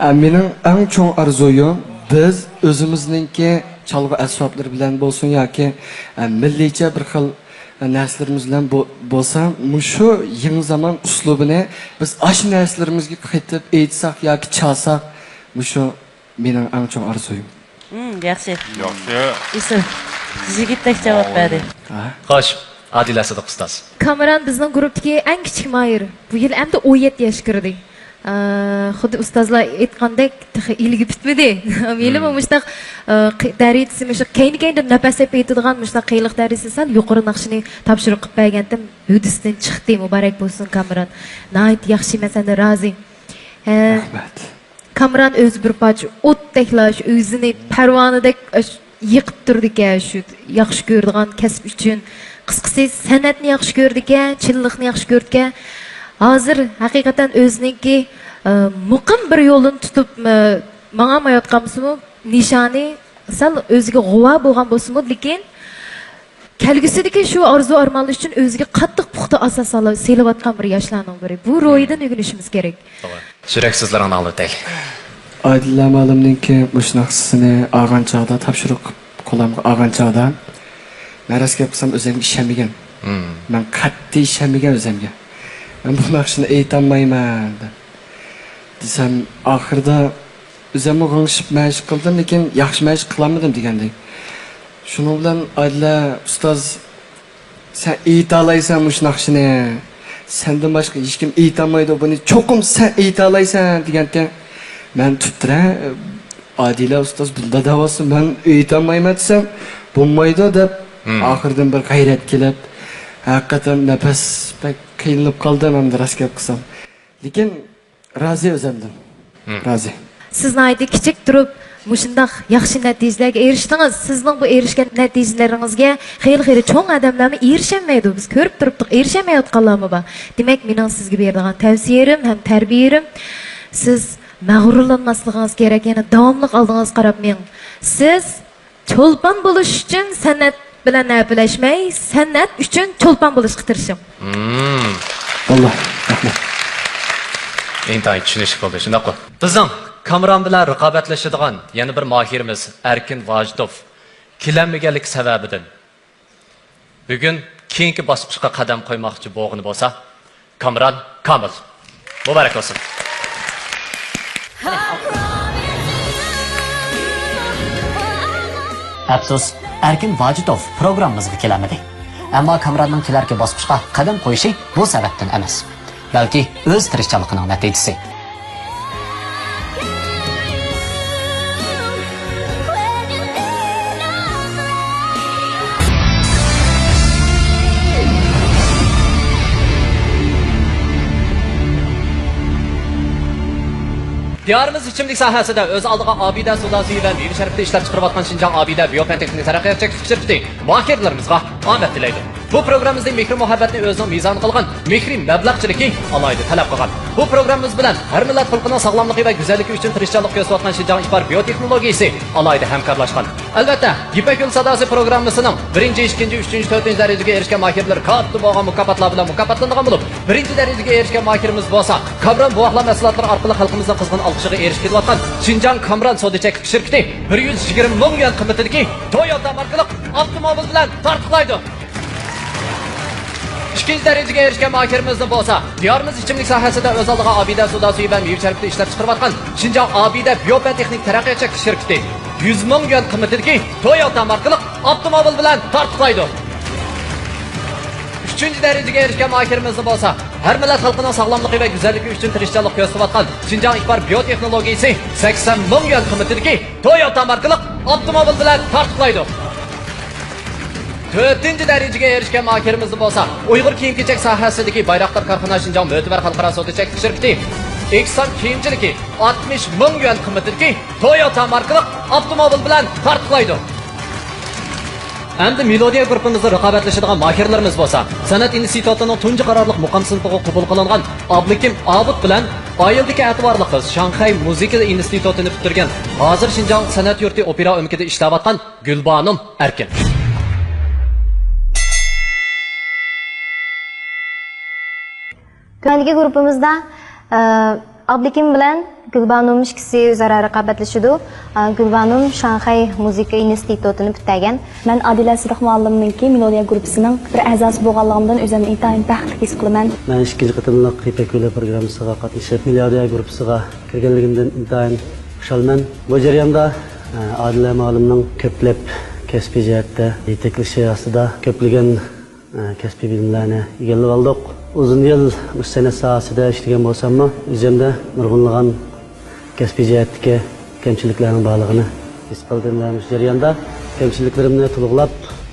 ئە، مېنىڭ ئەڭ چوڭ ئارزۇيۇم، بىز ئۆزىمىزنىڭكى چالغۇ ئەسۋابلىرى بىلەن بولسۇن ياكى، ئە، مىللىيچە بىر خىل، نەرسىلىرىمىز بىلەن بو-، بولسا، مۇشۇ يېڭى زامان ئۇسلۇبىنى بىز ئاشۇ نەرسىلىرىمىزگە قېتىپ ئېيتساق ياكى چالساق، مۇشۇ مېنىڭ ئەڭ چوڭ ئارزۇيۇم. ھىم، ياخشى. ياخشى. ئېسىل. يىگىتتەك جاۋاب بەردى. ھە؟ خوش، ئادىلە سىدىق ئۇستاز. كامران بىزنىڭ گۇرۇپتىكى ئەڭ كىچىك ماھىر. بۇ يىل ئەمدى ئون يەتتە ياشقا كىردى. ئە، خۇددى ئۇستازلار ئېيتقاندەك، تېخى ئىلگە پۈتمىدى. ھېلىمۇ مۇشۇنداق، ئە، قى-، دەرىجىسى مۇشۇ كەينى-كەينىدىن نەپەسلەپ كېتىدىغان مۇشۇنداق قىيىنلىق دەرىجىسى سەل يۇقىرى ناخشىنى تاپشۇرۇق قىلىپ بەرگەنتىم. ھۆددىسىدىن چىقتى. مۇبارەك بولسۇن، كامران. ناھايىتى ياخشى، مەن سەندىن رازى. ھە. رەھمەت. كامران ئۆزى بىر پارچە ئوتتەكلا شۇ ئۆزىنى پەرۋانىدەك ئاش-، يېقىپ تۇرىدىكەن شۇ ياخشى كۆرىدىغان كەسىپ ئۈچۈن. قىسقىسى، سەنئەتنى ياخشى كۆرىدىكەن، چىنلىقنى ياخشى كۆرىدىكەن. ھازىر ھەقىقەتەن ئۆزىنىڭكى، ئە، مۇقىم بىر يولىنى تۇتۇپ، ئە، ماڭالمايۋاتقان بولسىمۇ، نىشانى سەل ئۆزىگە غۇۋا بولغان بولسىمۇ، لېكىن كەلگۈسىدىكى شۇ ئارزۇ-ئارمانلىرى ئۈچۈن ئۆزىگە قاتتىق پۇختا ئاساس سالا-، سېلىۋاتقان بىر ياشلارنىڭ بىرى. بۇ روھىدىن ئۆگىنىشىمىز كېرەك. توغرا. يۈرەك سۆزلىرىڭنى ئاڭلىۋېتەيلى. ئادىلە مۇئەللىمنىڭكى مۇشۇ ناخشىسىنى ئالغان چاغدا، تاپشۇرۇق قولۇمغا ئالغان چاغدا، مەن راست گەپ قىلسام، ئۆزۈمگە ئىشەنمىگەن. مەن قەتئىي ئىشەنمىگەن ئۆزۈمگە. مەن بۇ ناخشىنى ئېيتالمايمەن دەپ. دېسەم، ئاخىرىدا ئۆزۈممۇ غىڭشىپ مەشىق قىلدىم، لېكىن ياخشى مەشىق قىلالمىدىم دېگەندەك. شۇنىڭ بىلەن ئادىلە ئۇستاز، سەن ئېيتالايسەن مۇشۇ ناخشىنى، سەندىن باشقا ھېچكىم ئېيتالمايدۇ بۇنى، چوقۇم سەن ئېيتالايسەن دېگەنتى. مەن تۇتتۇرە، ئادىلە ئۇستاز بۇنداق دەۋاتسا مەن ئېيتالمايمەن دېسەم، بولمايدۇ دەپ، ئاخىرىدىن بىر غەيرەت كېلىپ، ھەقىقەتەن نەپەس بەك قىينىلىپ قالدىم ئەمدى راست گەپ قىلسام. لېكىن رازى ئۆزۈمدىن. رازى. سىز ناھايىتى كىچىك تۇرۇپ مۇشۇنداق ياخشى نەتىجىلەرگە ئېرىشتىڭىز. سىزنىڭ بۇ ئېرىشكەن نەتىجىلىرىڭىزگە خېلى-خېلى چوڭ ئادەملەرمۇ ئېرىشەلمەيدۇ. بىز كۆرۈپ تۇرۇپتۇق، ئېرىشەلمەيۋاتقانلارمۇ بار. دېمەك، مېنىڭ سىزگە بېرىدىغان تەۋسىيەم ھەم تەربىيەم، سىز مەغرۇرلانماسلىقىڭىز كېرەك، يەنە داۋاملىق ئالدىڭىزغا قاراپ مېڭىڭ. سىز چولپان بولۇش ئۈچۈن سەنئەت بىلەن ھەپىلەشمەي، سەنئەت ئۈچۈن چولپان بولۇشقا تىرىشىڭ. مم. واللا، رەھمەت. ئىنتايىن چۈشىنىشلىك بولدى، شۇنداققۇ؟ بىزنىڭ كامران بىلەن رىقابەتلىشىدىغان يەنە بىر ماھىرىمىز ئەركىن ۋاجىتوف كېلەلمىگەنلىكى سەۋەبىدىن بۈگۈن كېيىنكى باسقۇچقا قەدەم قويماقچى بولغىنى بولسا، كامران كامىل. مۇبارەك بولسۇن. ئەپسۇس، ئەركىن ۋاجىتوف پروگراممىمىزغا كېلەلمىدى. ئەمما كامراننىڭ كېلەركى باسقۇچقا قەدەم قويۇشى بۇ سەۋەبتىن ئەمەس، بەلكى ئۆز تىرىشچانلىقىنىڭ نەتىجىسى. دىيارىمىز ئىچىملىك ساھەسىدە ئۆز ئالدىغا ئابىدە، سودا سۈيى ۋە مېۋە شەربىتى ئىشلەپچىقىرىۋاتقان شىنجاڭ ئابىدە بىيو پەن تېخنىك تەرەققىيات چەكلىك شىركىتى ماھىرلىرىمىزغا ئومەك تىلەيدۇ. بۇ پروگراممىمىزنى مېھرى مۇھەببەتنى ئۆزىنىڭ مىزانى قىلغان، مېھرى مەبلەغچىلىكى ئالاھىدە تەلەپ قىلغان. بۇ پروگراممىمىز بىلەن ھەر مىللەت خەلقىنىڭ ساغلاملىقى ۋە گۈزەللىكى ئۈچۈن تىرىشچانلىق كۆرسىتىۋاتقان شىنجاڭ ئىپار بىيو تېخنولوگىيىسى ئالاھىدە ھەمكارلاشقان. ئەلۋەتتە، يىپەك يولى ساداسى پروگراممىسىنىڭ بىرىنچى، ئىككىنچى، ئۈچىنچى، تۆتىنچى دەرىجىگە ئېرىشكەن ماھىرلىرى كاتتا بولغان مۇكاپاتلار بىلەن مۇكاپاتلىنىدىغان بولۇپ، بىرىنچى دەرىجىگە ئېرىشكەن ماھىرىمىز بولسا كامران بوۋاقلار مەھسۇلاتلىرى ئارقىلىق خەلقىمىزنىڭ قىزغىن ئالقىشىغا ئېرىشىپ كېلىۋاتقان شىنجاڭ كامران سودا چەكلىك شىركىتى بىر يۈز يىگىرمە مىڭ يۈەن قىممىتىدىكى تويوتا ماركىلىق ئاپتوموبىل بىلەن تارتۇقلايدۇ. ئىككىنچى دەرىجىگە ئېرىشكەن ماھىرىمىزنى بولسا دىيارىمىز ئىچىملىك ساھەسىدە ئۆز ئالدىغا ئابىدە سودا سۈيى ۋە مېۋە شەربىتى ئىشلەپچىقىرىۋاتقان شىنجاڭ ئابىدە بىيو پەن تېخنىك تەرەققىيات چەكلىك شىركىتى يۈز مىڭ يۈەن قىممىتىدىكى تويوتا ماركىلىق ئاپتوموبىل بىلەن تارتۇقلايدۇ. ئۈچىنچى دەرىجىگە ئېرىشكەن ماھىرىمىزنى بولسا ھەر مىللەت خەلقىنىڭ ساغلاملىقى ۋە گۈزەللىكى ئۈچۈن تىرىشچانلىق كۆرسىتىۋاتقان شىنجاڭ ئىپار بىيو تېخنولوگىيىسى سەكسەن مىڭ يۈەن قىممىتىدىكى تويوتا ماركىلىق ئاپتوموبىل بىلەن تارتۇقلايدۇ. تۆتىنچى دەرىجىگە ئېرىشكەن ماھىرىمىزنى بولسا ئۇيغۇر كىيىم-كېچەك ساھەسىدىكى بايراقدار كارخانا شىنجاڭ مۆتىۋەر خەلقئارا سودا چەكلىك شىركىتى ئېكسان كىيىمچىلىكى ئاتمىش مىڭ يۈەن قىممىتىدىكى تويوتا ماركىلىق ئاپتوموبىل بىلەن تارتۇقلايدۇ. ئەمدى مېلودىيە گۇرۇپپىمىزدا رىقابەتلىشىدىغان ماھىرلىرىمىز بولسا سەنئەت ئىنستىتۇتىنىڭ تۇنجى قارارلىق مۇقام سىنىپىغا قوبۇل قىلىنغان ئابلىكىم ئابۇت بىلەن ئائىلىدىكى ئەتىۋارلىق قىز، شاڭخەي مۇزىكا ئىنستىتۇتىنى پۈتتۈرگەن، ھازىر شىنجاڭ سەنئەت يۇرتى ئوپېرا ئۆمىكىدا ئىشلەۋاتقان گۈلبانۇم ئەركىن. تۆۋەندىكى گۇرۇپپىمىزدا، ئە، ئابلىكىم بىلەن گۈلبانۇم ئىككىسى ئۆزئارا رىقابەتلىشىدۇ. ئا، گۈلبانۇم شاڭخەي مۇزىكا ئىنستىتۇتىنى پۈتتۈرگەن. مەن ئادىلە سىدىق مۇئەللىمنىڭكى مېلودىيە گۇرۇپپىسىنىڭ بىر ئەزاسى بولغانلىقىمدىن ئۆزۈمنى ئىنتايىن بەختلىك ھېس قىلىمەن. مەن ئىككىنچى قېتىملىق يىپەك يولى پروگراممىسىغا قاتنىشىپ، مېلودىيە گۇرۇپپىسىغا كىرگەنلىكىمدىن ئىنتايىن خۇشالمەن. بۇ جەرياندا، ئە، ئادىلە مۇئەللىمنىڭ كۆپلەپ كەسپىي جەھەتتە يېتەكلىشى ئاستىدا كۆپلىگەن ئە، كەسپىي بىلىملەرنى ئىگىلىۋالدۇق. ئۇزۇن يىل مۇشۇ سەنئەت ساھەسىدە ئىشلىگەن بولساممۇ، ئۆزۈمدە نۇرغۇنلىغان كەسپىي جەھەتتىكى كەمچىلىكلەرنىڭ بارلىقىنى ھېس قىلدىم ۋە مۇشۇ جەرياندا كەمچىلىكلىرىمنى تولۇقلاپ،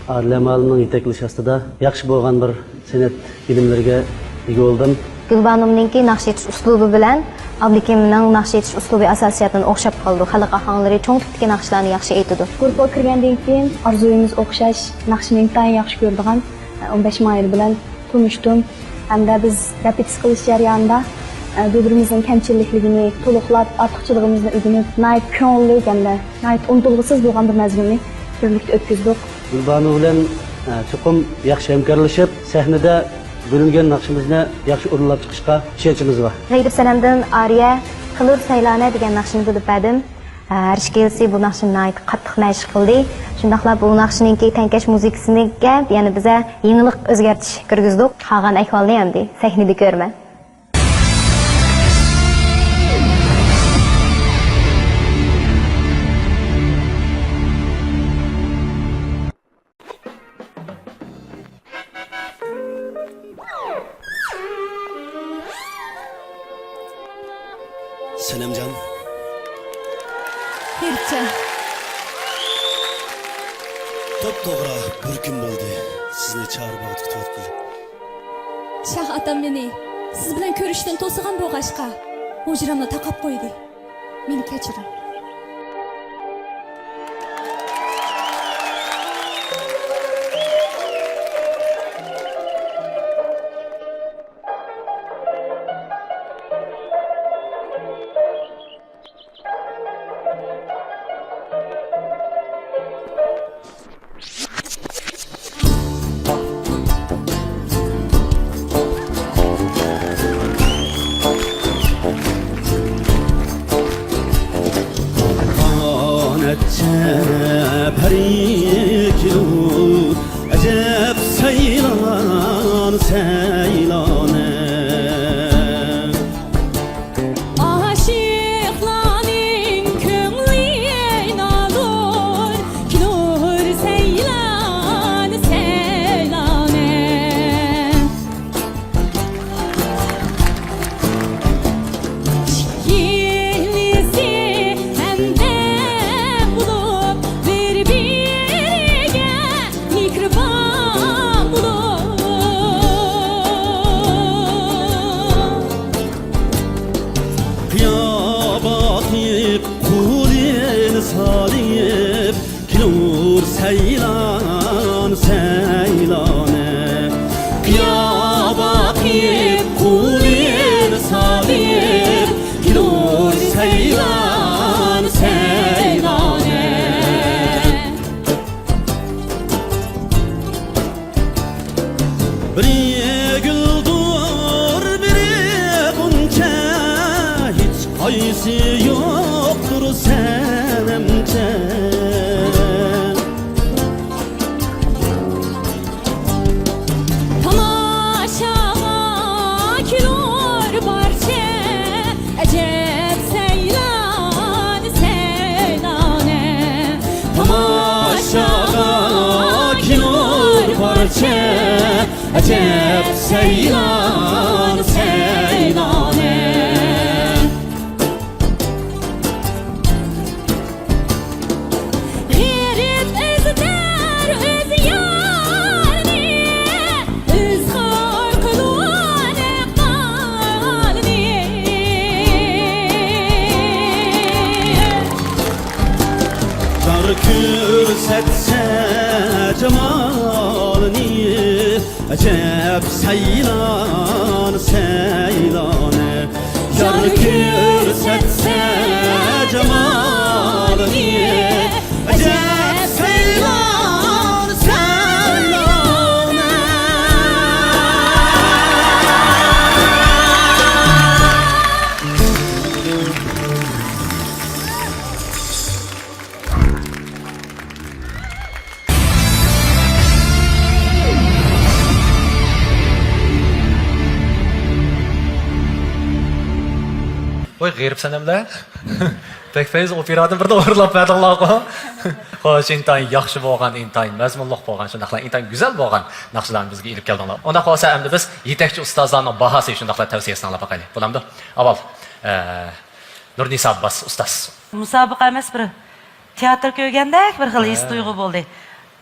ئادىلە مۇئەللىمنىڭ يېتەكلىشى ئاستىدا ياخشى بولغان بىر سەنئەت بىلىملىرىگە ئىگە بولدۇم. گۈلبانۇمنىڭكى ناخشا ئېيتىش ئۇسلۇبى بىلەن ئابلىكىمنىڭ ناخشا ئېيتىش ئۇسلۇبى ئاساسىيەتەن ئوخشاپ قالىدۇ. خەلق ئاھاڭلىرى، چوڭ تىپتىكى ناخشىلارنى ياخشى ئېيتىدۇ. گۇرۇپپىغا كىرگەندىن كېيىن ئارزۇيىمىز ئوخشاش، ناخشىنى ئىنتايىن ياخشى كۆرىدىغان ئون بەش ماھىر بىلەن تونۇشتۇم. ھەمدە بىز رېپېتىتسىيە قىلىش جەريانىدا، ئە، بىر-بىرىمىزنىڭ كەمچىلىكلىرىنى تولۇقلاپ، ئارتۇقچىلىقىمىزنى ئۆگىنىپ، ناھايىتى كۆڭۈللۈك ھەمدە ناھايىتى ئۇنتۇلغۇسىز بولغان بىر مەزگىلنى بىرلىكتە ئۆتكۈزدۇق. گۈلبانۇ بىلەن، ئە، چوقۇم ياخشى ھەمكارلىشىپ، سەھنىدە بۆلۈنگەن ناخشىمىزنى ياخشى ئورۇنلاپ چىقىشقا ئىشەنچىمىز بار. غېرىب سەنەمدىن ئارىيە، قىلۇر سەيلانە دېگەن ناخشىنى بۆلۈپ بەردىم. ھەر ئىككىلىسى بۇ ناخشىنى ناھايىتى قاتتىق مەشىق قىلدى. شۇنداقلا بۇ ناخشىنىڭكى تەڭكەش مۇزىكىسىگە يەنە بىزە يېڭىلىق، ئۆزگەرتىش كىرگۈزدۇق. قالغان ئەھۋالنى ئەمدى سەھنىدە كۆرىمەن. سەنەمجان. ھېرىپجان. توپتوغرا بىر كۈن بولدى، سىزنى چارباغدا كۈتۈۋاتقىلى. شاھ ئاتام مېنى سىز بىلەن كۆرۈشتىن توسىغان بولغاچقا، ھۇجرامنى تاقاپ قويدى. مېنى كەچۈرۈڭ. نەچچە پەرى كېلۇر، ئەجەب سەيلان، سەيلانە. ئاشىقلارنىڭ كۆڭلى نالۇر، كېلۇر سەيلان، سەيلانە. ئىككىلىسى ھەمدەم بولۇپ، بىر-بىرىگە مېھرىبان بولۇپ. قىيا باقىپ قولىنى سالىپ، كېلۇر سەيلان، سەيلانە. قىيا باقىپ قولىنى سالىپ، كېلۇر سەيلان، سەيلانە. بىرى گۈلدۇر، بىرى غۇنچە، ھېچقايسى يوقتۇر سەنەمچە. تاماشاغا كېلۇر بارچە، ئەجەب سەيلان، سەيلانە. تاماشاغا كېلۇر بارچە، ئەجەب سەيلان، سەيلانە. غېرىب ئىزدەر ئۆز يارىنى، ئىزھار قىلۇر ئەھۋالىنى. يار كۆرسەتسە جامالىنى، ئەجەب سەيلان، سەيلانە. يار كۆرسەتسە جامالىنى، ئەجەب سەيلان، سەيلانە. ۋاي غېرىب سەنەملەر. بەك پەيز، ئوپېرادىن بىرنى ئورۇنلاپ بەردىڭلارغۇ. خوش، ئىنتايىن ياخشى بولغان، ئىنتايىن مەزمۇنلۇق بولغان، شۇنداقلا ئىنتايىن گۈزەل بولغان ناخشىلارنى بىزگە ئېلىپ كەلدىڭلار. ئۇنداق بولسا ئەمدى بىز يېتەكچى ئۇستازلارنىڭ باھاسى، شۇنداقلا تەۋسىيەسىنى ئاڭلاپ باقايلى. بولامدۇ؟ ئاۋۋال، ئە، نۇرنىسا ئابباس ئۇستاز. مۇسابىقە ئەمەس، بىر تىياتىر كۆرگەندەك بىر خىل ھېس تۇيغۇ بولدى.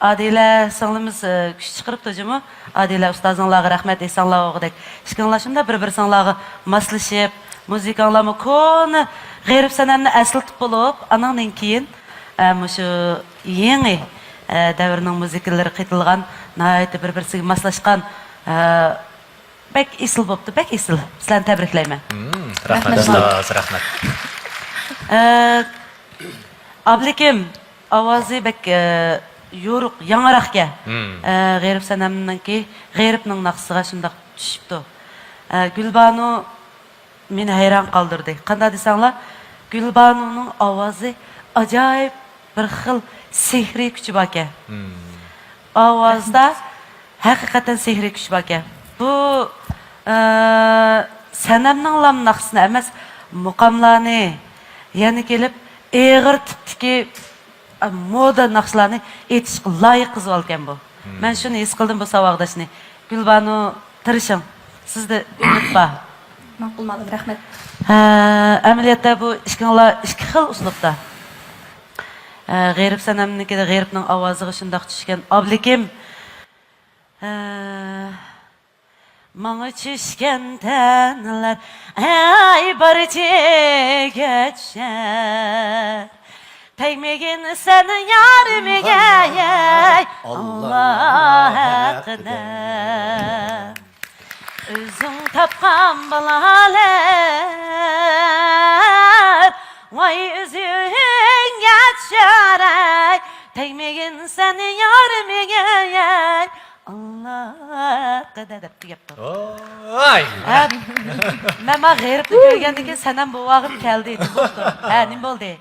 ئادىلە سىڭلىمىز، ئە، كۈچ چىقىرىپتۇ جۇمۇ. ئادىلە ئۇستازىڭلارغا رەھمەت، ئېسەڭلار بولغۇدەك. ئىككىڭلار شۇنداق بىر-بىرسىڭلارغا ماسلىشىپ، مۇزىكاڭلارمۇ كونا غېرىب سەنەمنى ئەسلىتىپ بولۇپ، ئانىڭدىن كېيىن، ئە، مۇشۇ يېڭى، ئە، دەۋرنىڭ مۇزىكىلىرى قېتىلغان، ناھايىتى بىر-بىرسىگە ماسلاشقان، ئە، بەك ئېسىل بوپتۇ، بەك ئېسىل. سىلەرنى تەبرىكلەيمەن. مم، رەھمەت، رەھمەت. ئۇستاز، رەھمەت. ئە، ئابلىكىم ئاۋازى بەك، ئە، يورۇق، ياڭراقكەن. مم. ئە، غېرىب سەنەمنىڭكى، غېرىبنىڭ ناخشىسىغا شۇنداق چۈشۈپتۇ. ئە، گۈلبانۇ مېنى ھەيران قالدۇردى. قانداق دېسەڭلار، گۈلبانۇنىڭ ئاۋازى ئاجايىپ بىر خىل سېھرىي كۈچى باركەن. مم. ئاۋازدا ھەقىقەتەن سېھرىي كۈچ باركەن. بۇ، ئە، سەنەمنىڭلام ناخشىسىنى ئەمەس، مۇقاملارنى، يەنە كېلىپ ئېغىر تىپتىكى، ئە، مودا ناخشىلارنى ئېيتىشقا لايىق قىز بالىكەن بۇ. مم. مەن شۇنى ھېس قىلدىم بۇ ساۋاقداشنى. گۈلبانۇ، تىرىشىڭ. سىزدە ئۈمىد بار. ماقۇل، ماقۇل، رەھمەت. ھە، ئەمەلىيەتتە بۇ ئىككىڭلار ئىككى خىل ئۇسلۇبتا. ھە، غېرىب سەنەمنىڭكىدە غېرىبنىڭ ئاۋازىغا شۇنداق چۈشكەن ئابلىكىم. ھە، ماڭا چۈشكەن تەنلەر، ئەي بارچە كەچەر. تەگمىگىن سەن يارىمگە، ئەي ئاللا ھەققىدە. ئۆزۈڭ تاپقان بالالار، ۋاي ئۆزۈڭگە چۈشەر، ئەي. تەگمىگىن سەن يارىمگە، ئەي ئاللا ھەققىدە دەپ تۈگەپتۇ. ۋاي! ھە، مەن ما غېرىبنى كۆرگەندىن كېيىن سەنەم بوۋاغىم كەلدى. نېمە بولدى؟ ھە، نېمە بولدى؟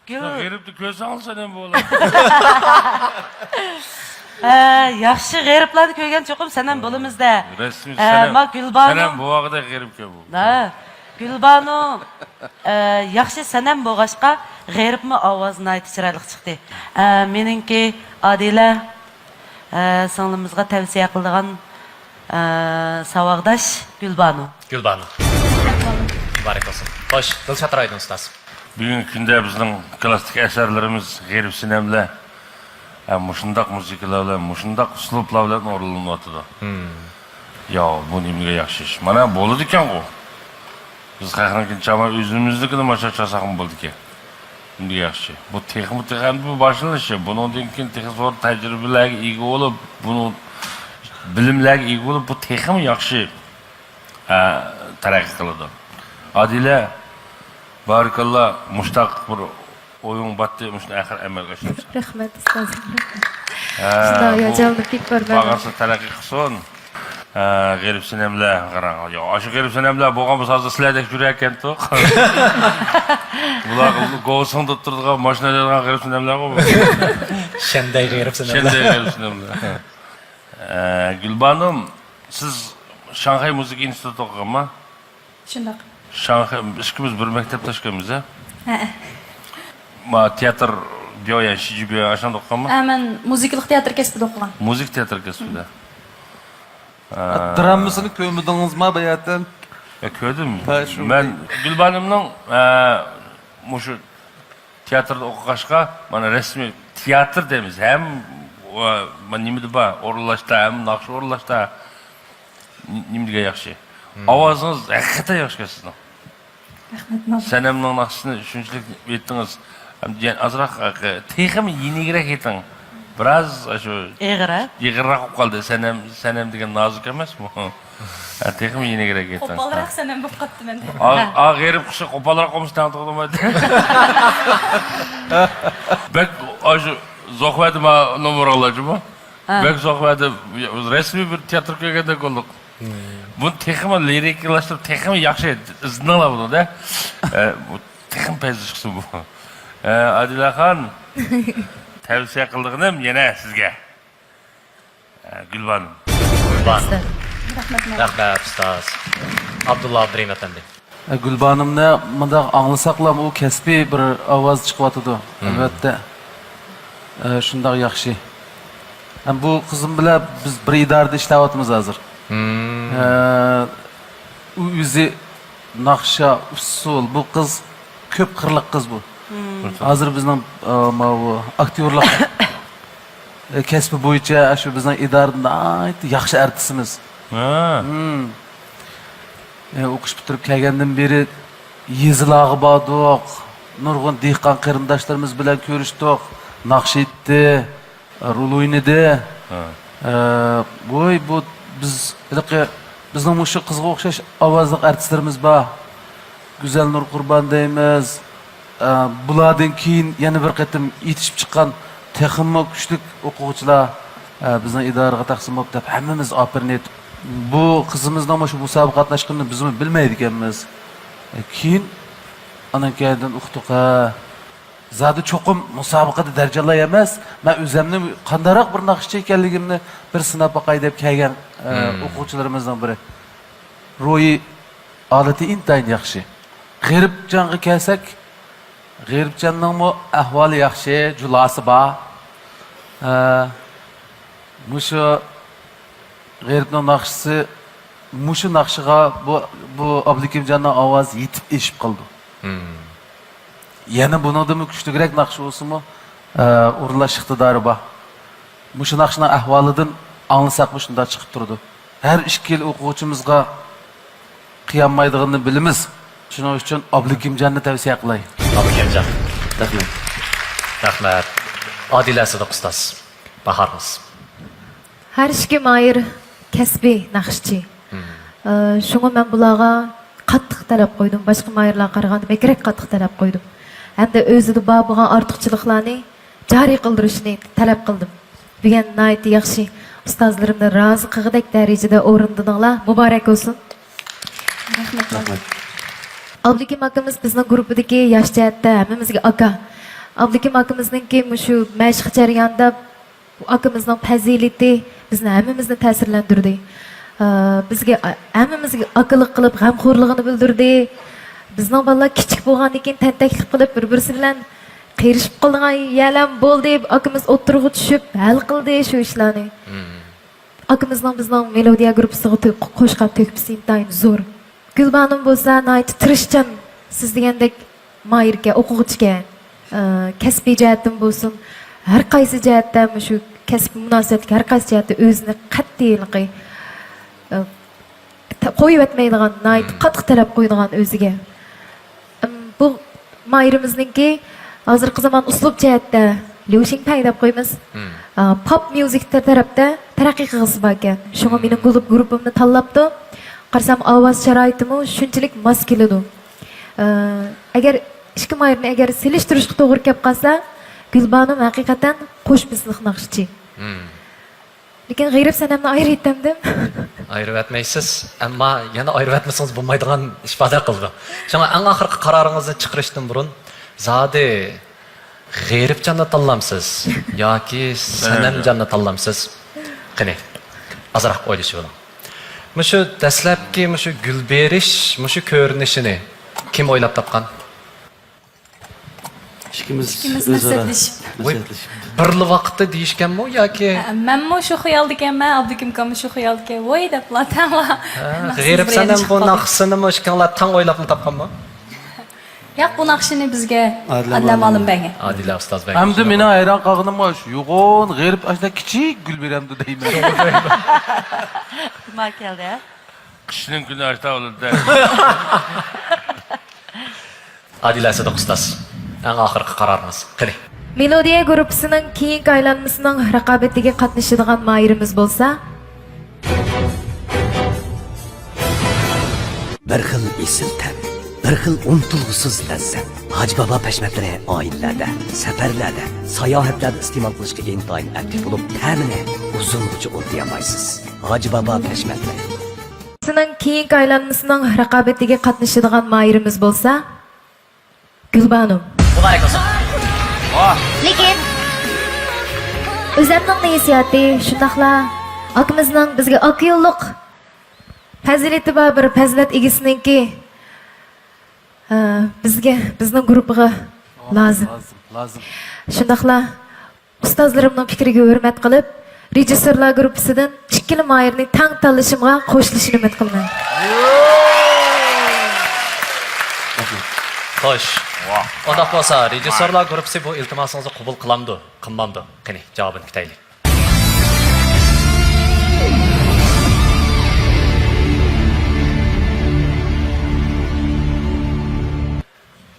گۈل. غېرىبنى كۆرسەڭ سەنەم بولا. ھە، ياخشى غېرىبلارنى كۆرگەن چوقۇم سەنەم بولىمىز-دە. رەسمىي ھە، سەنەم، ما گۈلبانۇ. سەنەم بوۋاغىدەك غېرىبكەن بۇ. ھە، گۈلبانۇ، ئە، ياخشى سەنەم بولغاچقا، غېرىبمۇ ئاۋازى ناھايىتى چىرايلىق چىقتى. ئە، مېنىڭكى ئادىلە، ئە، سىڭلىمىزغا تەۋسىيە قىلىدىغان، ئە، ساۋاقداش گۈلبانۇ. گۈلبانۇ. مۇبارەك بولسۇن. خوش، دىلشات رايدىن ئۇستاز. بۈگۈنكى كۈندە بىزنىڭ كلاسسىك ئەسەرلىرىمىز غېرىب سەنەملەر، ھە، مۇشۇنداق مۇزىكىلار بىلەن، مۇشۇنداق ئۇسلۇبلار بىلەن ئورۇنلىنىۋاتىدۇ. مم. ياۋ، بۇ نېمىگە ياخشى ئىش؟ مانا، بولىدىكەنغۇ. بىز خەقنىڭكىنى چالماي، ئۆزىمىزنىڭكىنى ماشۇ چالساقمۇ بولىدىكەن. نېمىگە ياخشى؟ بۇ تېخىمۇ تېخى ئەمدى بۇ باشلىنىشى. بۇنىڭدىن كېيىن تېخى زور تەجرىبىلەرگە ئىگە بولۇپ، بۇنىڭ بىلىملەرگە ئىگە بولۇپ، بۇ تېخىمۇ ياخشى، ھە، تەرەققىي قىلىدۇ. ئادىلە، بارىكاللا، مۇشتاق بىر ئويۇڭ باتتى، مۇشۇنى ئاخىر ئەمەلگە ئاشۇرۇپسەن. رەھمەت، ئۇستاز. ھە، شۇنداق، بۇ ياجالنى پىك بارمەن. بارغانسېرى تەرەققىي قىلسۇن. ھە، غېرىب سەنەملەر، قاراڭ. يا، ئاشۇ غېرىب سەنەملەر بولغان بولسا، ھازىر سىلەردەك يۈرەككەنتۇق. بۇلار گوۋۇسۇڭ دەپ تۇرىدىغان، ماشىنا ھەيدەيدىغان غېرىب سەنەملەرغۇ بۇ. شەندەي غېرىب سەنەملەر. شەندەي غېرىب سەنەملەر. ھە، گۈلبانۇم، سىز شاڭخەي مۇزىكا ئىنستىتۇتىدا ئوقۇغانما؟ شۇنداق. شاڭخەي، ئىككىمىز بىر مەكتەپتە ئىكەنمىز، ھە؟ ھەئە. ما تىياتىر بيويەن، شىجى بيويەن ئاشۇنداق ئوقۇغانما؟ ھە، مەن مۇزىكىلىق تىياتىر كەسپىدە ئوقۇغان. مۇزىكا تىياتىر كەسپىدە. ھە. دراممىسىنى كۆرمىدىڭىزما باياتىن؟ يا، كۆردۈم. ھە، شۇ. مەن گۈلبانۇمنىڭ، ھە، مۇشۇ تىياتىردا ئوقۇغاچقا، مانا رەسمىي تىياتىر دەيمىز. ھەم، ۋە، مانا نېمىدە بار، ئورۇنلاشتا، ھەم ناخشا ئورۇنلاشتا. ن-، نېمە دېگەن ياخشى. مم. ئاۋازىڭىز ھەقىقەتەن ياخشىكەن سىزنىڭ. رەھمەت، ماڭا. سەنەمنىڭ ناخشىسىنى شۇنچىلىك ئېيتتىڭىز. ھەم يەنە ئازراق، ئە، تېخىمۇ يېنىكرەك ئېيتىڭ. بىراز، ئە، شۇ ئېغىر، ھە؟ ئېغىرراق بولۇپ قالدى. سەنەم، سەنەم دېگەن نازۇك ئەمەسمۇ؟ ھە، تېخىمۇ يېنىكرەك ئېيتىڭ. قوپالراق سەنەم بولۇپ قاپتىمەن. ئا، ئا، غېرىب قىشى قوپالراق بولمىسا تەڭ تۇغدۇرمايدۇ. بەك، ئاشۇ زوق بەردى ما نومۇرغىلا جۇمۇ. ھە. بەك زوق بەردى. رەسمىي بىر تىياتىر كۆرگەندەك بولدۇق. بۇنى تېخىمۇ لىرىكىلاشتۇرۇپ، تېخىمۇ ياخشى ئىزدىنىڭلار بۇنىڭدا. ئە، بۇ تېخىمۇ پەيزى چىقسۇن بۇ. ئە، ئادىلەخان، تەۋسىيە قىلىدىغىنىم يەنە سىزگە. ئە، گۈلبانۇ. گۈلبانۇ. رەھمەت. رەھمەت، ئۇستاز. ئابدۇللا ئابدۇرېھىم ئەپەندى. ئە، گۈلبانۇمنى مۇنداق ئاڭلىساقلا، ئۇ كەسپىي بىر ئاۋاز چىقىۋاتىدۇ. مم. ئەلۋەتتە. ئە، شۇنداق ياخشى. ھەم بۇ قىزىم بىلەن بىز بىر ئىدارىدە ئىشلەۋاتىمىز ھازىر. مم. ئە، ئۇ ئۆزى ناخشا، ئۇسسۇل، بۇ قىز كۆپ قىرلىق قىز بۇ. مم. ھازىر بىزنىڭ، ئە، ماۋۇ ئاكتيورلۇق، ئە، كەسپى بويىچە شۇ بىزنىڭ ئىدارىدە ناھايىتى ياخشى ئارتىسىمىز. ھە. مم. ئە، ئوقۇش پۈتتۈرۈپ كەلگەندىن بېرى يېزىلارغا باردۇق، نۇرغۇن دېھقان قېرىنداشلىرىمىز بىلەن كۆرۈشتۇق، ناخشا ئېيتتى، رول ئوينىدى. ھە. ئە، ۋوي، بۇ بىز ھېلىقى بىزنىڭ مۇشۇ قىزغا ئوخشاش ئاۋازلىق ئارتىسلىرىمىز بار. گۈزەلنۇر قۇربان دەيمىز. ئە، بۇلاردىن كېيىن يەنە بىر قېتىم يېتىشىپ چىققان تېخىمۇ كۈچلۈك ئوقۇغۇچىلار، ئە، بىزنىڭ ئىدارىگە تەقسىم بولۇپ دەپ ھەممىمىز ئاپىرىن ئېيتىپ، بۇ قىزىمىزنىڭ مۇشۇ مۇسابىقە قاتناشقىنىنى بىزمۇ بىلمەيدىكەنمىز. ئە، كېيىن ئانىڭ كەينىدىن ئۇقتۇق، ھە. زادى چوقۇم مۇسابىقىدە دەرىجە ئالاي ئەمەس، مەن ئۆزەمنى قانداقراق بىر ناخشىچى ئىكەنلىكىمنى بىر سىناپ باقاي دەپ كەلگەن، ئە، مم. ئوقۇغۇچىلىرىمىزنىڭ بىرى. روھىي ھالىتى ئىنتايىن ياخشى. غېرىبجانغا كەلسەك، غېرىبجاننىڭمۇ ئەھۋالى ياخشى، جۇلاسى بار. ئە، مۇشۇ غېرىبنىڭ ناخشىسى، مۇشۇ ناخشىغا بۇ، بۇ ئابلىكىمجاننىڭ ئاۋازى يېتىپ ئېشىپ قالىدۇ. مم. يەنە بۇنىڭدىنمۇ كۈچلۈكرەك ناخشا بولسىمۇ، ئە، ئورۇنلاش ئىقتىدارى بار. مۇشۇ ناخشىنىڭ ئەھۋالىدىن ئاڭلىساقمۇ شۇنداق چىقىپ تۇرىدۇ. ھەر ئىككى يىل ئوقۇغۇچىمىزغا قىيالمايدىغىنىنى بىلىمىز. شۇنىڭ ئۈچۈن ئابلىكىمجاننى تەۋسىيە قىلاي. ئابلىكىمجان. رەھمەت. رەھمەت. ئادىلە سىدىق ئۇستاز. باھارىڭىز. ھەر ئىككى ماھىر كەسپىي ناخشىچى. مم. ئى، شۇڭا مەن بۇلارغا قاتتىق تەلەپ قويدۇم. باشقا ماھىرلارغا قارىغاندا بەكرەك قاتتىق تەلەپ قويدۇم. ھەمدە ئۆزىدە بار بولغان ئارتۇقچىلىقلارنى جارى قىلدۇرۇشنى تەلەپ قىلدىم. بۈگۈن ناھايىتى ياخشى ئۇستازلىرىمنى رازى قىلغۇدەك دەرىجىدە ئورۇندىدىڭلار. مۇبارەك بولسۇن. رەھمەت. رەھمەت. ئابلىكىم ئاكىمىز بىزنىڭ گۇرۇپپىدىكى ياش جەھەتتە ھەممىمىزگە ئاكا. ئابلىكىم ئاكىمىزنىڭكى مۇشۇ مەشىق جەريانىدا ئاكىمىزنىڭ پەزىلىتى بىزنى ھەممىمىزنى تەسىرلەندۈردى. ئە، بىزگە، ئە، ھەممىمىزگە ئاكىلىق قىلىپ غەمخورلۇقىنى بىلدۈردى. بىزنىڭ بالىلار كىچىك بولغاندىن كېيىن تەنتەكلىك قىلىپ بىر-بىرسى بىلەن قېرىشىپ قالىدىغان يەرلەرمۇ بولدى. ئاكىمىز ئوتتۇرىغا چۈشۈپ ھەل قىلدى شۇ ئىشلارنى. مم. ئاكىمىزنىڭ بىزنىڭ مېلودىيە گۇرۇپپىسىغا تۆ-، قوشقان تۆھپىسى ئىنتايىن زور. گۈلبانۇم بولسا ناھايىتى تىرىشچان، سىز دېگەندەك ماھىركەن، ئوقۇغۇچىكەن. ئە، كەسپىي جەھەتتىن بولسۇن، ھەر قايسى جەھەتتە مۇشۇ كەسىپ مۇناسىۋەتلىك ھەر قايسى جەھەتتە ئۆزىنى قەتئىيلىقى، ئە، ت-، قويۇۋەتمەيدىغان، ناھايىتى مم. قاتتىق تەلەپ قويىدىغان ئۆزىگە. ئىم، بۇ ماھىرىمىزنىڭكى ھازىرقى زامان ئۇسلۇب جەھەتتە ليۇ شىڭپەي دەپ قويىمىز. مم. ئا، پوپ ميۇزىك تەرەپتە تەرەققىي قىلغۇسى باركەن. شۇڭا مم. مېنىڭ گۇلۇپ گۇرۇپپامنى تاللاپتۇ. قارىسام ئاۋاز شارائىتىمۇ شۇنچىلىك ماس كېلىدۇ. ئە، ئەگەر ئىككى ماھىرنى ئەگەر سېلىشتۇرۇشقا توغرا كەپ قالسا، گۈلبانۇم ھەقىقەتەن قوش مىسلىق ناخشىچى. مم. لېكىن غېرىب سەنەمنى ئايرىۋېتەمدىم. ئايرىۋەتمەيسىز، ئەمما يەنە ئايرىۋەتمىسىڭىز بولمايدىغان ئىپادە قىلىدۇ. شۇڭا ئەڭ ئاخىرقى قارارىڭىزنى چىقىرىشتىن بۇرۇن، زادى غېرىبجاننى تاللامسىز ياكى سەنەمجاننى تاللامسىز؟ قېنى، ئازراق ئويلىشىۋېلىڭ. مۇشۇ دەسلەپكى مۇشۇ گۈل بېرىش، مۇشۇ كۆرۈنۈشىنى كىم ئويلاپ تاپقان؟ ئىككىمىز ئىككىمىز ئۆزئارا مەسلىھەتلىشىپ. ۋاي، مەسلىھەتلىشىپ. بىرلا ۋاقىتتا دېيىشكەنمۇ ياكى؟ ھە، مەنمۇ شۇ خىيالدىكەنمەن، ئابدۇكىم ئاكاممۇ شۇ خىيالدىكەن. ۋوي دەپلا تەڭلا. ھە، غېرىب سەنەم بۇ ناخشىسىنىمۇ ئىككىڭلار تەڭ ئويلاپلا تاپقانمۇ؟ ياق، بۇ ناخشىنى بىزگە ئادىلە ئادىلە مۇئەللىم بەرگەن. ئادىلە ئۇستاز بەرگەن. ئەمدى مېنىڭ ھەيران قالغىنىم مۇشۇ، يوغان غېرىب ئاشۇنداق كىچىك گۈل بېرەمدۇ دەيمەن. ما كەلدى، ھە؟ قىشنىڭ كۈنى ئاشتا بولىدۇ. ئادىلە سىدىق ئۇستاز، ئەڭ ئاخىرقى قارارىڭىز. قېنى. مېلودىيە گۇرۇپپىسىنىڭ كېيىنكى ئايلانمىسىنىڭ رىقابىتىگە قاتنىشىدىغان ماھىرىمىز بولسا، بىر خىل ئېسىل تەم، بىر خىل ئۇنتۇلغۇسىز لەززەت. ھاجى بابا پەشمەتلىرى ئائىلىلەردە، سەپەرلەردە، ساياھەتلەردە ئىستېمال قىلىشقا ئىنتايىن ئەپلىك بولۇپ، تەمىنى ئۇزۇنغىچە ئۇنتۇيالمايسىز. ھاجى بابا پەشمەتلىرى. سىنىڭ كېيىنكى ئايلانمىسىنىڭ رىقابىتىگە قاتنىشىدىغان ماھىرىمىز بولسا، گۈلبانۇ. مۇبارەك بولسۇن. لېكىن ئۆزەمنىڭ ھېسسىياتى شۇنداقلا ئاكىمىزنىڭ بىزگە ئاكا يوللۇق پەزىلىتى بار بىر پەزىلەت ئىگىسىنىڭكى ئە، بىزگە، بىزنىڭ گۇرۇپپىغا لازىم. لازىم، لازىم. شۇنداقلا ئۇستازلىرىمنىڭ پىكرىگە ھۆرمەت قىلىپ، رېژىسسورلار گۇرۇپپىسىدىن ئىككىلا ماھىرنى تەڭ تاللىشىمغا قوشۇلۇشىنى ئۈمىد قىلىمەن. خوش. ۋاھ. ئۇنداق بولسا، رېژىسسورلار گۇرۇپپىسى بۇ ئىلتىماسىڭىزنى قوبۇل قىلامدۇ، قىلمامدۇ؟ قېنى، جاۋابىنى كۈتەيلى.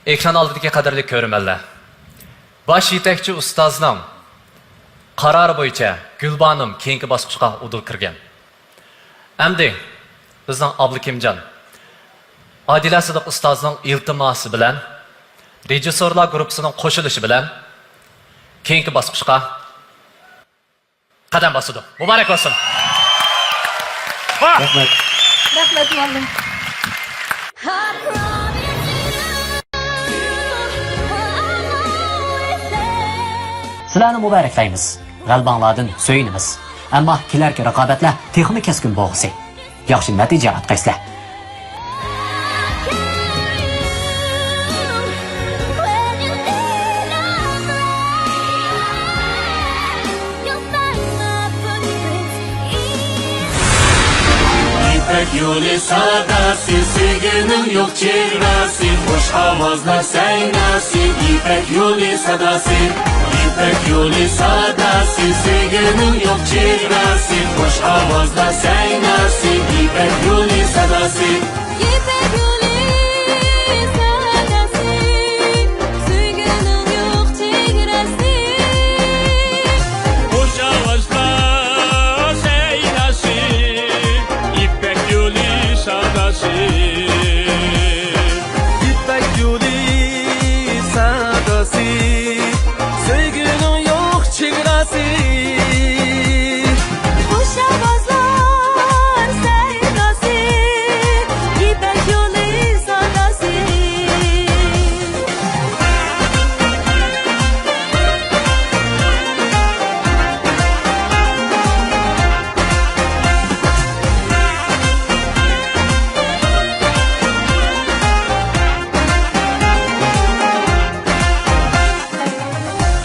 ئېكران ئالدىدىكى قەدىرلىك كۆرۈرمەنلەر، باش يېتەكچى ئۇستازنىڭ قارارى بويىچە گۈلبانۇم كېيىنكى باسقۇچقا ئۇدۇل كىرگەن. ئەمدى بىزنىڭ ئابلىكىمجان، ئادىلە سىدىق ئۇستازنىڭ ئىلتىماسى بىلەن، رېژىسسورلار گۇرۇپپىسىنىڭ قوشۇلۇشى بىلەن كېيىنكى باسقۇچقا قەدەم باسىدۇ. مۇبارەك بولسۇن! رەھمەت. رەھمەت، مۇئەللىم. سىلەرنى مۇبارەكلەيمىز. غەلىبەڭلاردىن سۆيۈنىمىز. ئەمما كېلەركى رىقابەتلەر تېخىمۇ كەسكىن بولغۇسى. ياخشى نەتىجە ياراتقايسىلەر. يىپەك يولى ساداسى، سۆيگۈنىڭ يوق چېگراسى، خۇش ئاۋازلار سەيناسى. يىپەك يولى ساداسى، يىپەك يولى ساداسى، سۆيگۈنىڭ يوق چېگراسى، خۇش ئاۋازلار سەيناسى. يىپەك يولى ساداسى. يىپەك يولى ساداسى، سۆيگۈنىڭ يوق چېگراسى. خۇش ئاۋازلار سەيناسى، يىپەك يولى ساداسى. يىپەك يولى ساداسى، سۆيگۈنىڭ يوق چېگراسى. خۇش ئاۋازلار سەيناسى، يىپەك يولى ساداسى.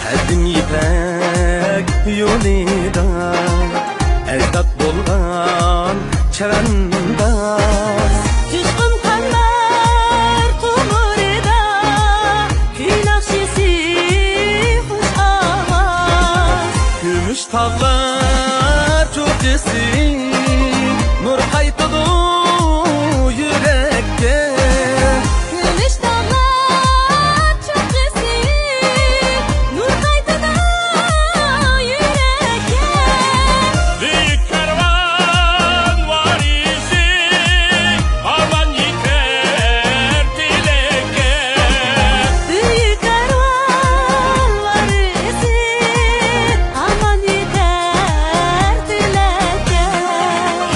قەدىم يىپەك يولىدا ئەجداد بولغان چەۋەنداز. جۇشقۇن قانلار تومۇرىدا كۈي ناخشىسى، خۇش ئاۋاز. كۈمۈش تاغلار چوققىسى، نۇر قايتىدۇ يۈرەككە. كۈمۈش تاغلار چوققىسى، نۇر قايتىدۇ يۈرەككە. بۈيۈك كارۋان ۋارىسى، ئامان يېتەر تىلەككە. بۈيۈك كارۋان ۋارىسى، ئامان يېتەر تىلەككە.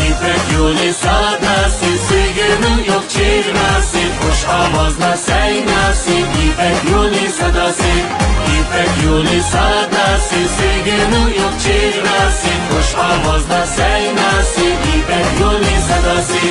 يىپەك يولى ساداسى، سۆيگۈنىڭ يوق چېگراسى، خۇش ئاۋازلار سەيناسى. يىپەك يولى ساداسى، يىپەك يولى ساداسى، سۆيگۈنىڭ يوق چېگراسى، خۇش ئاۋازلار سەيناسى. يىپەك يولى ساداسى.